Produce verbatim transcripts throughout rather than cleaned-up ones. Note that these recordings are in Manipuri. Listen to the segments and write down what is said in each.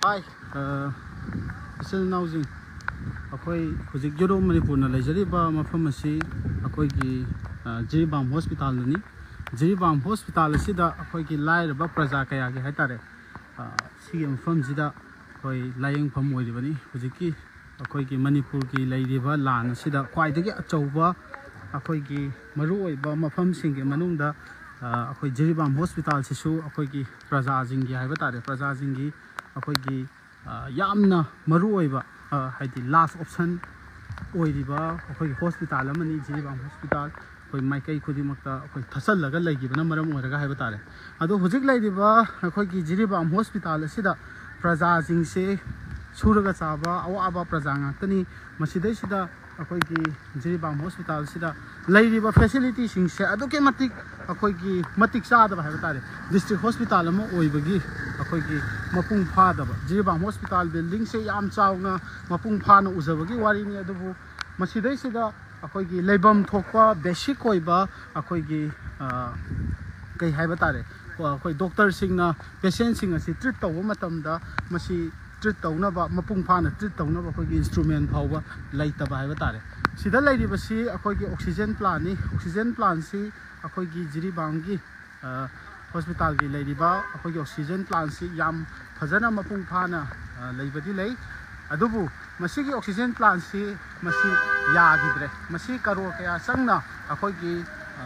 ꯍꯥꯏ, ꯑ, ꯏꯆꯤꯜ ꯏꯅꯥꯎꯁꯤꯡ, ꯑꯩꯈꯣꯏ ꯍꯧꯖꯤꯛ ꯌꯨꯔꯣꯞ ꯃꯅꯤꯄꯨꯔꯅ ꯂꯩꯖꯔꯤꯕ ꯃꯐꯝ ꯑꯁꯤ ꯑꯩꯈꯣꯏꯒꯤ, ꯑ, ꯖꯤꯔꯤꯕꯥꯝ ꯍꯣꯁꯄꯤꯇꯥꯜꯗꯅꯤ꯫ ꯖꯤꯔꯤꯕꯥꯝ ꯍꯣꯁꯄꯤꯇꯥꯜ ꯑꯁꯤꯗ ꯑꯩꯈꯣꯏꯒꯤ ꯂꯥꯏꯔꯕ ꯄ꯭ꯔꯖꯥ ꯀꯌꯥꯒꯤ ꯍꯥꯏꯇꯥꯔꯦ, ꯑ, ꯁꯤꯒꯤ ꯃꯐꯝꯁꯤꯗ ꯑꯩꯈꯣꯏ ꯂꯥꯏꯌꯦꯡꯐꯝ ꯑꯣꯏꯔꯤꯕꯅꯤ꯫ ꯍꯧꯖꯤꯛꯀꯤ ꯑꯩꯈꯣꯏꯒꯤ ꯃꯅꯤꯄꯨꯔꯒꯤ ꯂꯩꯔꯤꯕ ꯂꯥꯟ ꯑꯁꯤꯗ ꯈ꯭ꯋꯥꯏꯗꯒꯤ ꯑꯆꯧꯕ ꯑꯩꯈꯣꯏꯒꯤ ꯃꯔꯨꯑꯣꯏꯕ ꯃꯐꯝꯁꯤꯡꯒꯤ ꯃꯅꯨꯡꯗ, ꯑ, ꯑꯩꯈꯣꯏ ꯖꯤꯔꯤꯕꯥꯝ ꯍꯣꯁꯄꯤꯇꯥꯜꯁꯤꯁꯨ ꯑꯩꯈꯣꯏꯒꯤ ꯄ꯭ꯔꯖꯥꯁꯤꯡꯒꯤ ꯍꯥꯏꯕ ꯇꯥꯔꯦ, ꯄ꯭ꯔꯖꯥꯁꯤꯡꯒꯤ ꯑꯩꯈꯣꯏꯒꯤ, ꯑ, ꯌꯥꯝꯅ ꯃꯔꯨꯑꯣꯏꯕ, ꯑ, ꯍꯥꯏꯗꯤ ꯂꯥꯁ ꯑꯣꯞꯁꯟ ꯑꯣꯏꯔꯤꯕ ꯑꯩꯈꯣꯏꯒꯤ ꯍꯣꯁꯄꯤꯇꯥꯜ ꯑꯃꯅꯤ ꯖꯤꯔꯤꯕꯥꯝ ꯍꯣꯁꯄꯤꯇꯥꯜ꯫ ꯑꯩꯈꯣꯏ ꯃꯥꯏꯀꯩ ꯈꯨꯗꯤꯡꯃꯛꯇ ꯑꯩꯈꯣꯏ ꯊꯠꯆꯜꯂꯒ ꯂꯩꯈꯤꯕꯅ ꯃꯔꯝ ꯑꯣꯏꯔꯒ ꯍꯥꯏꯕ ꯇꯥꯔꯦ꯫ ꯑꯗꯣ ꯍꯧꯖꯤꯛ ꯂꯩꯔꯤꯕ ꯑꯩꯈꯣꯏꯒꯤ ꯖꯤꯔꯤꯕꯥꯝ ꯍꯣꯁꯄꯤꯇꯥꯜ ꯑꯁꯤꯗ ꯄ꯭ꯔꯖꯥꯁꯤꯡꯁꯦ ꯁꯨꯔꯒ ꯆꯥꯕ ꯑꯋꯥꯕ ꯄ꯭ꯔꯖꯥ ꯉꯥꯛꯇꯅꯤ꯫ ꯃꯁꯤꯗꯩꯁꯤꯗ ꯑꯩꯈꯣꯏꯒꯤ ꯖꯤꯔꯤꯕꯥꯝ ꯍꯣꯁꯄꯤꯇꯥꯜꯁꯤꯗ ꯂꯩꯔꯤꯕ ꯐꯦꯁꯤꯂꯤꯇꯤꯁꯤꯡꯁꯦ ꯑꯗꯨꯛꯀꯤ ꯃꯇꯤꯛ ꯑꯩꯈꯣꯏꯒꯤ ꯃꯇꯤꯛ ꯆꯥꯗꯕ ꯍꯥꯏꯕ ꯇꯥꯔꯦ꯫ ꯗꯤꯁꯇ꯭ꯔꯤꯛ ꯍꯣꯁꯄꯤꯇꯥꯜ ꯑꯃ ꯑꯣꯏꯕꯒꯤ ꯑꯩꯈꯣꯏꯒꯤ ꯃꯄꯨꯡ ꯐꯥꯗꯕ, ꯖꯤꯔꯤꯕꯥꯝ ꯍꯣꯁꯄꯤꯇꯥꯜ ꯕꯤꯜꯗꯤꯡꯁꯦ ꯌꯥꯝ ꯆꯥꯎꯅ ꯃꯄꯨꯡ ꯐꯥꯅ ꯎꯖꯕꯒꯤ ꯋꯥꯔꯤꯅꯤ꯫ ꯑꯗꯨꯕꯨ ꯃꯁꯤꯗꯩꯁꯤꯗ ꯑꯩꯈꯣꯏꯒꯤ ꯂꯩꯐꯝ ꯊꯣꯛꯄ ꯕꯦꯁꯤꯛ ꯑꯣꯏꯕ ꯑꯩꯈꯣꯏꯒꯤ, ꯑ, ꯀꯩ ꯍꯥꯏꯕ ꯇꯥꯔꯦ, ꯑꯩꯈꯣꯏ ꯗꯣꯛꯇꯔꯁꯤꯡꯅ ꯄꯦꯁꯦꯟꯁꯤꯡ ꯑꯁꯤ ꯇ꯭ꯔꯤꯠ ꯇꯧꯕ ꯃꯇꯝꯗ ꯃꯁꯤ ꯇ꯭ꯔꯤꯠ ꯇꯧꯅꯕ, ꯃꯄꯨꯡ ꯐꯥꯅ ꯇ꯭ꯔꯤꯠ ꯇꯧꯅꯕ ꯑꯩꯈꯣꯏꯒꯤ ꯏꯟꯁꯇ꯭ꯔꯨꯃꯦꯟ ꯐꯥꯎꯕ ꯂꯩꯇꯕ ꯍꯥꯏꯕ ꯇꯥꯔꯦ꯫ ꯁꯤꯗ ꯂꯩꯔꯤꯕꯁꯤ ꯑꯩꯈꯣꯏꯒꯤ ꯑꯣꯛꯁꯤꯖꯦꯟ ꯄ꯭ꯂꯥꯟꯅꯤ꯫ ꯑꯣꯛꯁꯤꯖꯦꯟ ꯄ꯭ꯂꯥꯟꯁꯤ ꯑꯩꯈꯣꯏꯒꯤ ꯖꯤꯔꯤꯕꯥꯝꯒꯤ, ꯑ, ꯍꯣꯁꯄꯤꯇꯥꯜꯒꯤ ꯂꯩꯔꯤꯕ ꯑꯩꯈꯣꯏꯒꯤ ꯑꯣꯛꯁꯤꯖꯦꯟ ꯄ꯭ꯂꯥꯟꯁꯤ ꯌꯥꯝ ꯐꯖꯅ ꯃꯄꯨꯡ ꯐꯥꯅ, ꯑ, ꯂꯩꯕꯗꯤ ꯂꯩ꯫ ꯑꯗꯨꯕꯨ ꯃꯁꯤꯒꯤ ꯑꯣꯛꯁꯤꯖꯦꯟ ꯄ꯭ꯂꯥꯟꯁꯤ ꯃꯁꯤ ꯌꯥꯈꯤꯗ꯭ꯔꯦ꯫ ꯃꯁꯤ ꯀꯔꯣꯔ ꯀꯌꯥ ꯆꯪꯅ ꯑꯩꯈꯣꯏꯒꯤ, ꯑ,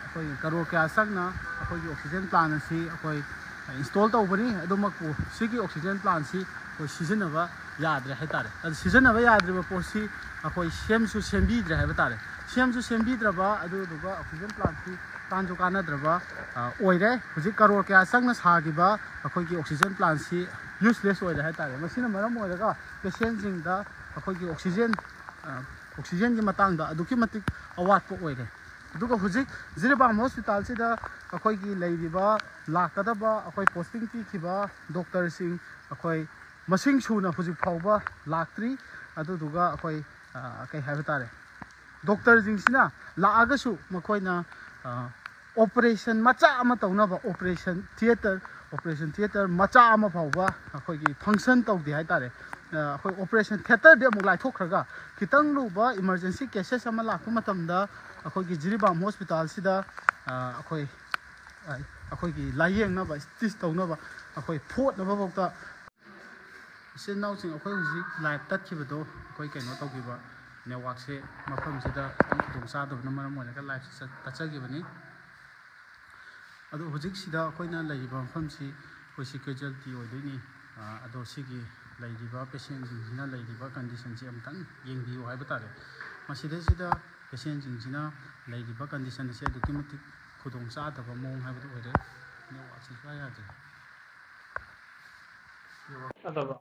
ꯑꯩꯈꯣꯏꯒꯤ ꯀꯔꯣꯔ ꯀꯌꯥ ꯆꯪꯅ ꯑꯩꯈꯣꯏꯒꯤ ꯑꯣꯛꯁꯤꯖꯦꯟ ꯄ꯭ꯂꯥꯟ ꯑꯁꯤ ꯑꯩꯈꯣꯏ ꯏꯟꯁꯇꯣꯜ ꯇꯧꯕꯅꯤ꯫ ꯑꯗꯨꯃꯛꯄꯨ ꯁꯤꯒꯤ ꯑꯣꯛꯁꯤꯖꯦꯟ ꯄ꯭ꯂꯥꯟꯁꯤ ꯑꯩꯈꯣꯏ ꯁꯤꯖꯤꯟꯅꯕ ꯌꯥꯗ꯭ꯔꯦ ꯍꯥꯏꯇꯥꯔꯦ꯫ ꯑꯗꯨ ꯁꯤꯖꯤꯟꯅꯕ ꯌꯥꯗ꯭ꯔꯤꯕ ꯄꯣꯠꯁꯤ ꯑꯩꯈꯣꯏ ꯁꯦꯝꯁꯨ ꯁꯦꯝꯕꯤꯗ꯭ꯔꯦ ꯍꯥꯏꯕ ꯇꯥꯔꯦ꯫ ꯁꯦꯝꯁꯨ ꯁꯦꯝꯕꯤꯗ꯭ꯔꯕ, ꯑꯗꯨꯗꯨꯒ ꯑꯣꯛꯁꯤꯖꯦꯟ ꯄ꯭ꯂꯥꯟꯁꯤ ꯀꯥꯟꯁꯨ ꯀꯥꯟꯅꯗ꯭ꯔꯕ, ꯑ, ꯑꯣꯏꯔꯦ꯫ ꯍꯧꯖꯤꯛ ꯀꯔꯣꯔ ꯀꯌꯥ ꯆꯪꯅ ꯁꯥꯈꯤꯕ ꯑꯩꯈꯣꯏꯒꯤ ꯑꯣꯛꯁꯤꯖꯦꯟ ꯄ꯭ꯂꯥꯟꯁꯤ ꯌꯨꯁꯂꯦꯁ ꯑꯣꯏꯔꯦ ꯍꯥꯏꯇꯥꯔꯦ꯫ ꯃꯁꯤꯅ ꯃꯔꯝ ꯑꯣꯏꯔꯒ ꯄꯦꯁꯦꯟꯁꯤꯡꯗ ꯑꯩꯈꯣꯏꯒꯤ ꯑꯣꯛꯁꯤꯖꯦꯟ, ꯑ, ꯑꯣꯛꯁꯤꯖꯦꯟꯒꯤ ꯃꯇꯥꯡꯗ ꯑꯗꯨꯛꯀꯤ ꯃꯇꯤꯛ ꯑꯋꯥꯠꯄ ꯑꯣꯏꯔꯦ꯫ ꯑꯗꯨꯒ ꯍꯧꯖꯤꯛ ꯖꯤꯔꯤꯕꯥꯝ ꯍꯣꯁꯄꯤꯇꯥꯜꯁꯤꯗ ꯑꯩꯈꯣꯏꯒꯤ ꯂꯩꯔꯤꯕ, ꯂꯥꯛꯀꯗꯕ ꯑꯩꯈꯣꯏ ꯄꯣꯁꯇꯤꯡ ꯄꯤꯈꯤꯕ ꯗꯣꯛꯇꯔꯁꯤꯡ ꯑꯩꯈꯣꯏ ꯃꯁꯤꯡ ꯁꯨꯅ ꯍꯧꯖꯤꯛ ꯐꯥꯎꯕ ꯂꯥꯛꯇ꯭ꯔꯤ꯫ ꯑꯗꯨꯗꯨꯒ ꯑꯩꯈꯣꯏ, ꯑ, ꯀꯩ ꯍꯥꯏꯕ ꯇꯥꯔꯦ, ꯗꯣꯛꯇꯔꯁꯤꯡꯁꯤꯅ ꯂꯥꯛꯑꯒꯁꯨ ꯃꯈꯣꯏꯅ, ꯑ, ꯑꯣꯄꯔꯦꯁꯟ ꯃꯆꯥ ꯑꯃ ꯇꯧꯅꯕ ꯑꯣꯄꯔꯦꯁꯟ ꯊꯤꯌꯦꯇꯔ ꯑꯣꯄꯔꯦꯁꯟ ꯊꯤꯌꯦꯇꯔ ꯃꯆꯥ ꯑꯃ ꯐꯥꯎꯕ ꯑꯩꯈꯣꯏꯒꯤ ꯐꯪꯁꯟ ꯇꯧꯗꯦ ꯍꯥꯏꯇꯥꯔꯦ꯫ ꯑ, ꯑꯩꯈꯣꯏ ꯑꯣꯄꯔꯦꯁꯟ ꯊꯤꯌꯦꯇꯔꯗꯤ ꯑꯃꯨꯛ ꯂꯥꯏꯊꯣꯛꯈ꯭ꯔꯒ, ꯈꯤꯇꯪ ꯂꯨꯕ ꯏꯃꯔꯖꯦꯟꯁꯤ ꯀꯦꯁꯦꯁ ꯑꯃ ꯂꯥꯛꯄ ꯃꯇꯝꯗ ꯑꯩꯈꯣꯏꯒꯤ ꯖꯤꯔꯤꯕꯥꯝ ꯍꯣꯁꯄꯤꯇꯥꯜꯁꯤꯗ, ꯑ, ꯑꯩꯈꯣꯏ, ꯑ, ꯑꯩꯈꯣꯏꯒꯤ ꯂꯥꯏꯌꯦꯡꯅꯕ, ꯁ꯭ꯇꯤꯆ ꯇꯧꯅꯕ, ꯑꯩꯈꯣꯏ ꯐꯣꯠꯅꯕꯐꯥꯎꯗ ꯏꯆꯤꯟ ꯏꯅꯥꯎꯁꯤꯡ, ꯑꯩꯈꯣꯏ ꯍꯧꯖꯤꯛ ꯂꯥꯏꯞ ꯇꯠꯈꯤꯕꯗꯣ, ꯑꯩꯈꯣꯏ ꯀꯩꯅꯣ ꯇꯧꯈꯤꯕ, ꯅꯦꯠꯋꯥꯛꯁꯦ ꯃꯐꯝꯁꯤꯗ ꯈꯤꯇꯪ ꯈꯨꯗꯣꯡ ꯆꯥꯗꯕꯅ ꯃꯔꯝ ꯑꯣꯏꯔꯒ ꯂꯥꯏꯞꯁꯦ ꯆꯠ-, ꯇꯠꯆꯈꯤꯕꯅꯤ꯫ ꯑꯗꯣ ꯍꯧꯖꯤꯛꯁꯤꯗ ꯑꯩꯈꯣꯏꯅ ꯂꯩꯔꯤꯕ ꯃꯐꯝꯁꯤ ꯑꯩꯈꯣꯏ ꯁꯤ ꯀꯦꯖꯨꯋꯦꯜꯇꯤ ꯑꯣꯏꯗꯣꯏꯅꯤ꯫ ꯑ, ꯑꯗꯣ ꯁꯤꯒꯤ ꯂꯩꯔꯤꯕ ꯄꯦꯁꯦꯟꯁꯤꯡꯁꯤꯅ ꯂꯩꯔꯤꯕ ꯀꯟꯗꯤꯁꯟꯁꯤ ꯑꯃꯨꯛꯇꯪ ꯌꯦꯡꯕꯤꯌꯨ ꯍꯥꯏꯕ ꯇꯥꯔꯦ꯫ ꯃꯁꯤꯗꯩꯁꯤꯗ ꯄꯦꯁꯦꯟꯁꯤꯡꯁꯤꯅ ꯂꯩꯔꯤꯕ ꯀꯟꯗꯤꯁꯟ ꯑꯁꯤ ꯑꯗꯨꯛꯀꯤ ꯃꯇꯤꯛ ꯈꯨꯗꯣꯡ ꯆꯥꯗꯕ ꯃꯑꯣꯡ ꯍꯥꯏꯕꯗꯨ ꯑꯣꯏꯔꯦ꯫ ꯅꯦꯠꯋꯥꯛꯁꯤ ꯁꯨꯡꯌꯥ ꯌꯥꯗ꯭ꯔꯦ꯫ ꯅꯠꯇꯕ꯫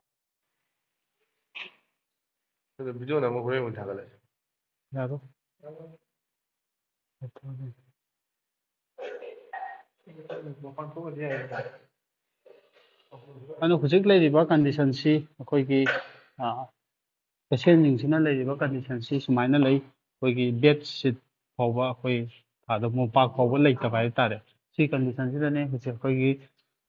ꯑꯗꯣ ꯚꯤꯗꯤꯑꯣ ꯅꯝꯃꯒ ꯍꯣꯔꯦꯟ ꯑꯣꯏꯅ ꯊꯥꯒꯠꯂꯁꯤ꯫ ꯌꯥꯔꯣꯏ꯫ ꯑꯗꯣ ꯍꯧꯖꯤꯛ ꯂꯩꯔꯤꯕ ꯀꯟꯗꯤꯁꯟꯁꯤ ꯑꯩꯈꯣꯏꯒꯤ, ꯑ, ꯄꯦꯁꯦꯟꯁꯤꯡꯁꯤꯅ ꯂꯩꯔꯤꯕ ꯀꯟꯗꯤꯁꯟꯁꯤ ꯁꯨꯃꯥꯏꯅ ꯂꯩ꯫ ꯑꯩꯈꯣꯏꯒꯤ ꯕꯦꯗ ꯁꯤꯠ ꯐꯥꯎꯕ ꯑꯩꯈꯣꯏ ꯊꯥꯗ ꯃꯣꯝꯄꯥꯛ ꯐꯥꯎꯕ ꯂꯩꯇꯕ ꯍꯥꯏꯕ ꯇꯥꯔꯦ꯫ ꯁꯤ ꯀꯟꯗꯤꯁꯟꯁꯤꯗꯅꯦ ꯍꯧꯖꯤꯛ ꯑꯩꯈꯣꯏꯒꯤ,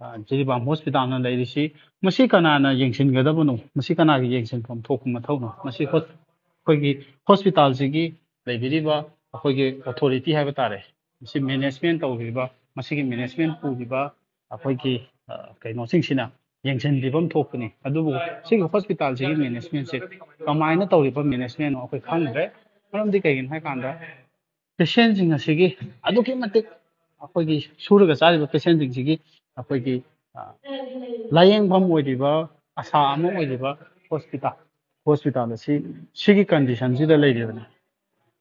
ꯑ, ꯖꯤꯔꯤꯕꯥꯝ ꯍꯣꯁꯄꯤꯇꯥꯜꯅ ꯂꯩꯔꯤꯁꯤ꯫ ꯃꯁꯤ ꯀꯅꯥꯅ ꯌꯦꯡꯁꯤꯟꯒꯗꯕꯅꯣ? ꯃꯁꯤ ꯀꯅꯥꯒꯤ ꯌꯦꯡꯁꯤꯟꯐꯝ ꯊꯣꯛꯄ ꯃꯊꯧꯅꯣ? ꯃꯁꯤ ꯍꯣꯁ-, ꯑꯩꯈꯣꯏꯒꯤ ꯍꯣꯁꯄꯤꯇꯥꯜꯁꯤꯒꯤ ꯂꯩꯕꯤꯔꯤꯕ ꯑꯩꯈꯣꯏꯒꯤ ꯑꯣꯊꯣꯔꯤꯇꯤ ꯍꯥꯏꯕ ꯇꯥꯔꯦ, ꯃꯁꯤ ꯃꯦꯅꯦꯖꯃꯦꯟ ꯇꯧꯔꯤꯕ, ꯃꯁꯤꯒꯤ ꯃꯦꯅꯦꯖꯃꯦꯟ ꯄꯨꯔꯤꯕ ꯑꯩꯈꯣꯏꯒꯤ, ꯑ, ꯀꯩꯅꯣꯁꯤꯡꯁꯤꯅ ꯌꯦꯡꯁꯤꯟꯕꯤꯐꯝ ꯊꯣꯛꯄꯅꯤ꯫ ꯑꯗꯨꯕꯨ ꯁꯤꯒꯤ ꯍꯣꯁꯄꯤꯇꯥꯜꯁꯤꯒꯤ ꯃꯦꯅꯦꯖꯃꯦꯟꯁꯦ ꯀꯃꯥꯏꯅ ꯇꯧꯔꯤꯕ ꯃꯦꯅꯦꯖꯃꯦꯟꯅꯣ ꯑꯩꯈꯣꯏ ꯈꯪꯗ꯭ꯔꯦ꯫ ꯃꯔꯝꯗꯤ ꯀꯩꯒꯤꯅꯣ ꯍꯥꯏꯀꯥꯟꯗ, ꯄꯦꯁꯦꯟꯁꯤꯡ ꯑꯁꯤꯒꯤ ꯑꯗꯨꯛꯀꯤ ꯃꯇꯤꯛ ꯑꯩꯈꯣꯏꯒꯤ ꯁꯨꯔꯒ ꯆꯥꯔꯤꯕ ꯄꯦꯁꯦꯟꯁꯤꯡꯁꯤꯒꯤ ꯑꯩꯈꯣꯏꯒꯤ, ꯑ, ꯂꯥꯏꯌꯦꯡꯐꯝ ꯑꯣꯏꯔꯤꯕ, ꯑꯁꯥ ꯑꯃ ꯑꯣꯏꯔꯤꯕ ꯍꯣꯁꯄꯤꯇꯥꯜ, ꯍꯣꯁꯄꯤꯇꯥꯜ ꯑꯁꯤ ꯁꯤꯒꯤ ꯀꯟꯗꯤꯁꯟꯁꯤꯗ ꯂꯩꯔꯤꯕꯅꯤ꯫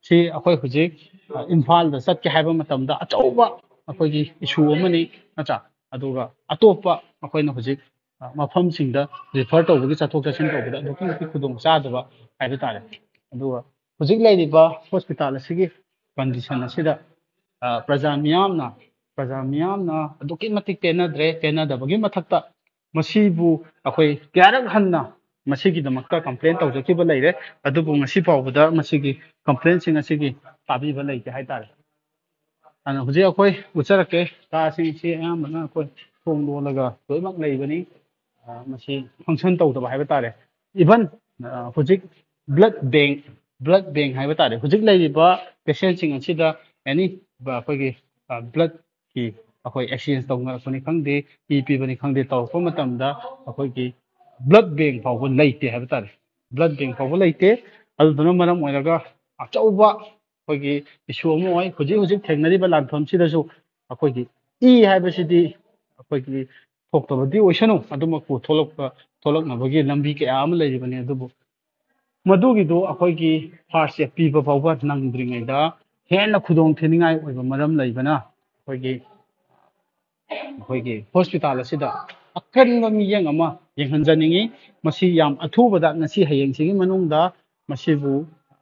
ꯁꯤ ꯑꯩꯈꯣꯏ ꯍꯧꯖꯤꯛ, ꯑ, ꯏꯝꯐꯥꯜꯗ ꯆꯠꯀꯦ ꯍꯥꯏꯕ ꯃꯇꯝꯗ ꯑꯆꯧꯕ ꯑꯩꯈꯣꯏꯒꯤ ꯏꯁꯨ ꯑꯃꯅꯤ, ꯅꯠꯇ꯭ꯔꯥ? ꯑꯗꯨꯒ ꯑꯇꯣꯞꯄ ꯑꯩꯈꯣꯏꯅ ꯍꯧꯖꯤꯛ, ꯑ, ꯃꯐꯝꯁꯤꯡꯗ ꯔꯤꯐꯔ ꯇꯧꯕꯒꯤ, ꯆꯠꯊꯣꯛ ꯆꯠꯁꯤꯟ ꯇꯧꯕꯗ ꯑꯗꯨꯛꯀꯤ ꯃꯇꯤꯛ ꯈꯨꯗꯣꯡ ꯆꯥꯗꯕ ꯍꯥꯏꯕ ꯇꯥꯔꯦ꯫ ꯑꯗꯨꯒ ꯍꯧꯖꯤꯛ ꯂꯩꯔꯤꯕ ꯍꯣꯁꯄꯤꯇꯥꯜ ꯑꯁꯤꯒꯤ ꯀꯟꯗꯤꯁꯟ ꯑꯁꯤꯗ, ꯑ, ꯄ꯭ꯔꯖꯥ ꯃꯤꯌꯥꯝꯅ, ꯄ꯭ꯔꯖꯥ ꯃꯤꯌꯥꯝꯅ ꯑꯗꯨꯛꯀꯤ ꯃꯇꯤꯛ ꯄꯦꯟꯅꯗ꯭ꯔꯦ꯫ ꯄꯦꯟꯅꯗꯕꯒꯤ ꯃꯊꯛꯇ ꯃꯁꯤꯕꯨ ꯑꯩꯈꯣꯏ ꯀꯌꯥꯔꯛ ꯍꯟꯅ ꯃꯁꯤꯒꯤꯗꯃꯛꯇ ꯀꯝꯄ꯭ꯂꯦꯟ ꯇꯧꯖꯈꯤꯕ ꯂꯩꯔꯦ, ꯑꯗꯨꯕꯨ ꯉꯁꯤ ꯐꯥꯎꯕꯗ ꯃꯁꯤꯒꯤ ꯀꯝꯄ꯭ꯂꯦꯟꯁꯤꯡ ꯑꯁꯤꯒꯤ ꯇꯥꯕꯤꯕ ꯂꯩꯇꯦ ꯍꯥꯏꯇꯥꯔꯦ꯫ ꯑꯗꯨꯅ ꯍꯧꯖꯤꯛ ꯑꯩꯈꯣꯏ ꯎꯠꯆꯔꯛꯀꯦ, ꯀꯥꯁꯤꯡ ꯑꯁꯤ ꯑꯌꯥꯝꯕꯅ ꯑꯩꯈꯣꯏ ꯊꯣꯡ ꯂꯣꯜꯂꯒ ꯂꯣꯏꯅꯃꯛ ꯂꯩꯕꯅꯤ꯫ ꯑ, ꯃꯁꯤ function ꯇꯧꯗꯕ ꯍꯥꯏꯕ ꯇꯥꯔꯦ꯫ Even, ꯑ, ꯍꯧꯖꯤꯛ blood bank, blood bank ꯍꯥꯏꯕ ꯇꯥꯔꯦ, ꯍꯧꯖꯤꯛ ꯂꯩꯔꯤꯕ patientꯁꯤꯡ ꯑꯁꯤꯗ any, ꯑꯩꯈꯣꯏꯒꯤ bloodꯀꯤ ꯑꯩꯈꯣꯏ exchange ꯇꯧꯅꯔꯛꯄꯅꯤ ꯈꯪꯗꯦ, ꯏ ꯄꯤꯕꯅꯤ ꯈꯪꯗꯦ, ꯇꯧꯔꯛꯄ ꯃꯇꯝꯗ ꯑꯩꯈꯣꯏꯒꯤ blood bank ꯐꯥꯎꯕ ꯂꯩꯇꯦ ꯍꯥꯏꯕ ꯇꯥꯔꯦ꯫ Blood bank ꯐꯥꯎꯕ ꯂꯩꯇꯦ꯫ ꯑꯗꯨꯗꯨꯅ ꯃꯔꯝ ꯑꯣꯏꯔꯒ ꯑꯆꯧꯕ ꯑꯩꯈꯣꯏꯒꯤ issue ꯑꯃ ꯑꯣꯏ꯫ ꯍꯧꯖꯤꯛ ꯍꯧꯖꯤꯛ ꯊꯦꯡꯅꯔꯤꯕ ꯂꯥꯟꯐꯝꯁꯤꯗꯁꯨ ꯑꯩꯈꯣꯏꯒꯤ ꯏ ꯍꯥꯏꯕꯁꯤꯗꯤ ꯑꯩꯈꯣꯏꯒꯤ ꯊꯣꯛꯇꯕꯗꯤ ꯑꯣꯏꯁꯅꯨ, ꯑꯗꯨꯃꯛꯄꯨ ꯊꯣꯛꯂꯛꯄ, ꯊꯣꯛꯂꯛꯅꯕꯒꯤ ꯂꯝꯕꯤ ꯀꯌꯥ ꯑꯃ ꯂꯩꯔꯤꯕꯅꯤ꯫ ꯑꯗꯨꯕꯨ ꯃꯗꯨꯒꯤꯗꯨ ꯑꯩꯈꯣꯏꯒꯤ first aid ꯄꯤꯕ ꯐꯥꯎꯕ ꯅꯪꯗ꯭ꯔꯤꯉꯩꯗ ꯍꯦꯟꯅ ꯈꯨꯗꯣꯡ ꯊꯤꯅꯤꯡꯉꯥꯏ ꯑꯣꯏꯕ ꯃꯔꯝ ꯂꯩꯕꯅ ꯑꯩꯈꯣꯏꯒꯤ, ꯑꯩꯈꯣꯏꯒꯤ hospital ꯑꯁꯤꯗ ꯑꯀꯟꯕ ꯃꯤꯠꯌꯦꯡ ꯑꯃ ꯌꯦꯡꯍꯟꯖꯅꯤꯡꯏ꯫ ꯃꯁꯤ ꯌꯥꯝ ꯑꯊꯨꯕꯗ, ꯉꯁꯤ ꯍꯌꯦꯡꯁꯤꯒꯤ ꯃꯅꯨꯡꯗ ꯃꯁꯤꯕꯨ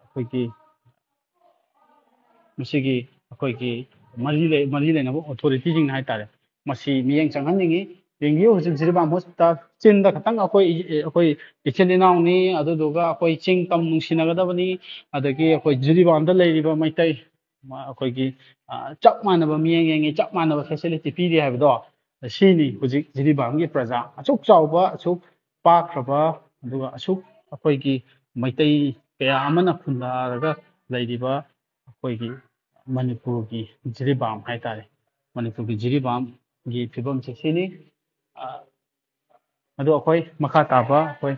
ꯑꯩꯈꯣꯏꯒꯤ, ꯃꯁꯤꯒꯤ ꯑꯩꯈꯣꯏꯒꯤ ꯃꯔꯤ ꯂꯩ-, ꯃꯔꯤ ꯂꯩꯅꯕ authorityꯁꯤꯡꯅ ꯍꯥꯏꯇꯥꯔꯦ, ꯃꯁꯤ ꯃꯤꯠꯌꯦꯡ ꯆꯪꯍꯟꯅꯤꯡꯏ꯫ ꯌꯦꯡꯕꯤꯌꯨ, ꯍꯧꯖꯤꯛ ꯖꯤꯔꯤꯕꯥꯝ hospital ꯆꯤꯟꯗ ꯈꯛꯇꯪ ꯑꯩꯈꯣꯏ, ꯑꯩꯈꯣꯏ ꯏꯆꯤꯜ ꯏꯅꯥꯎꯅꯤ, ꯑꯗꯨꯗꯨꯒ ꯑꯩꯈꯣꯏ ꯆꯤꯡ ꯇꯝ ꯅꯨꯡꯁꯤꯅꯒꯗꯕꯅꯤ, ꯑꯗꯒꯤ ꯑꯩꯈꯣꯏ ꯖꯤꯔꯤꯕꯥꯝꯗ ꯂꯩꯔꯤꯕ ꯃꯩꯇꯩ, ꯃ-, ꯑꯩꯈꯣꯏꯒꯤ, ꯑ, ꯆꯞ ꯃꯥꯟꯅꯕ ꯃꯤꯠꯌꯦꯡ ꯌꯦꯡꯉꯤ, ꯆꯞ ꯃꯥꯟꯅꯕ facility ꯄꯤꯔꯤ ꯍꯥꯏꯕꯗꯣ, ꯁꯤꯅꯤ ꯍꯧꯖꯤꯛ ꯖꯤꯔꯤꯕꯥꯝꯒꯤ ꯄ꯭ꯔꯖꯥ ꯑꯁꯨꯛ ꯆꯥꯎꯕ, ꯑꯁꯨꯛ ꯄꯥꯛꯈ꯭ꯔꯕ, ꯑꯗꯨꯒ ꯑꯁꯨꯛ ꯑꯩꯈꯣꯏꯒꯤ ꯃꯩꯇꯩ ꯀꯌꯥ ꯑꯃꯅ ꯈꯨꯟꯗꯥꯔꯒ ꯂꯩꯔꯤꯕ ꯑꯩꯈꯣꯏꯒꯤ ꯃꯅꯤꯄꯨꯔꯒꯤ ꯖꯤꯔꯤꯕꯥꯝ ꯍꯥꯏꯇꯥꯔꯦ, ꯃꯅꯤꯄꯨꯔꯒꯤ ꯖꯤꯔꯤꯕꯥꯝꯒꯤ ꯐꯤꯕꯝꯁꯦ ꯁꯤꯅꯤ꯫ ꯑ, ꯑꯗꯣ ꯑꯩꯈꯣꯏ ꯃꯈꯥ ꯇꯥꯕ ꯑꯩꯈꯣꯏ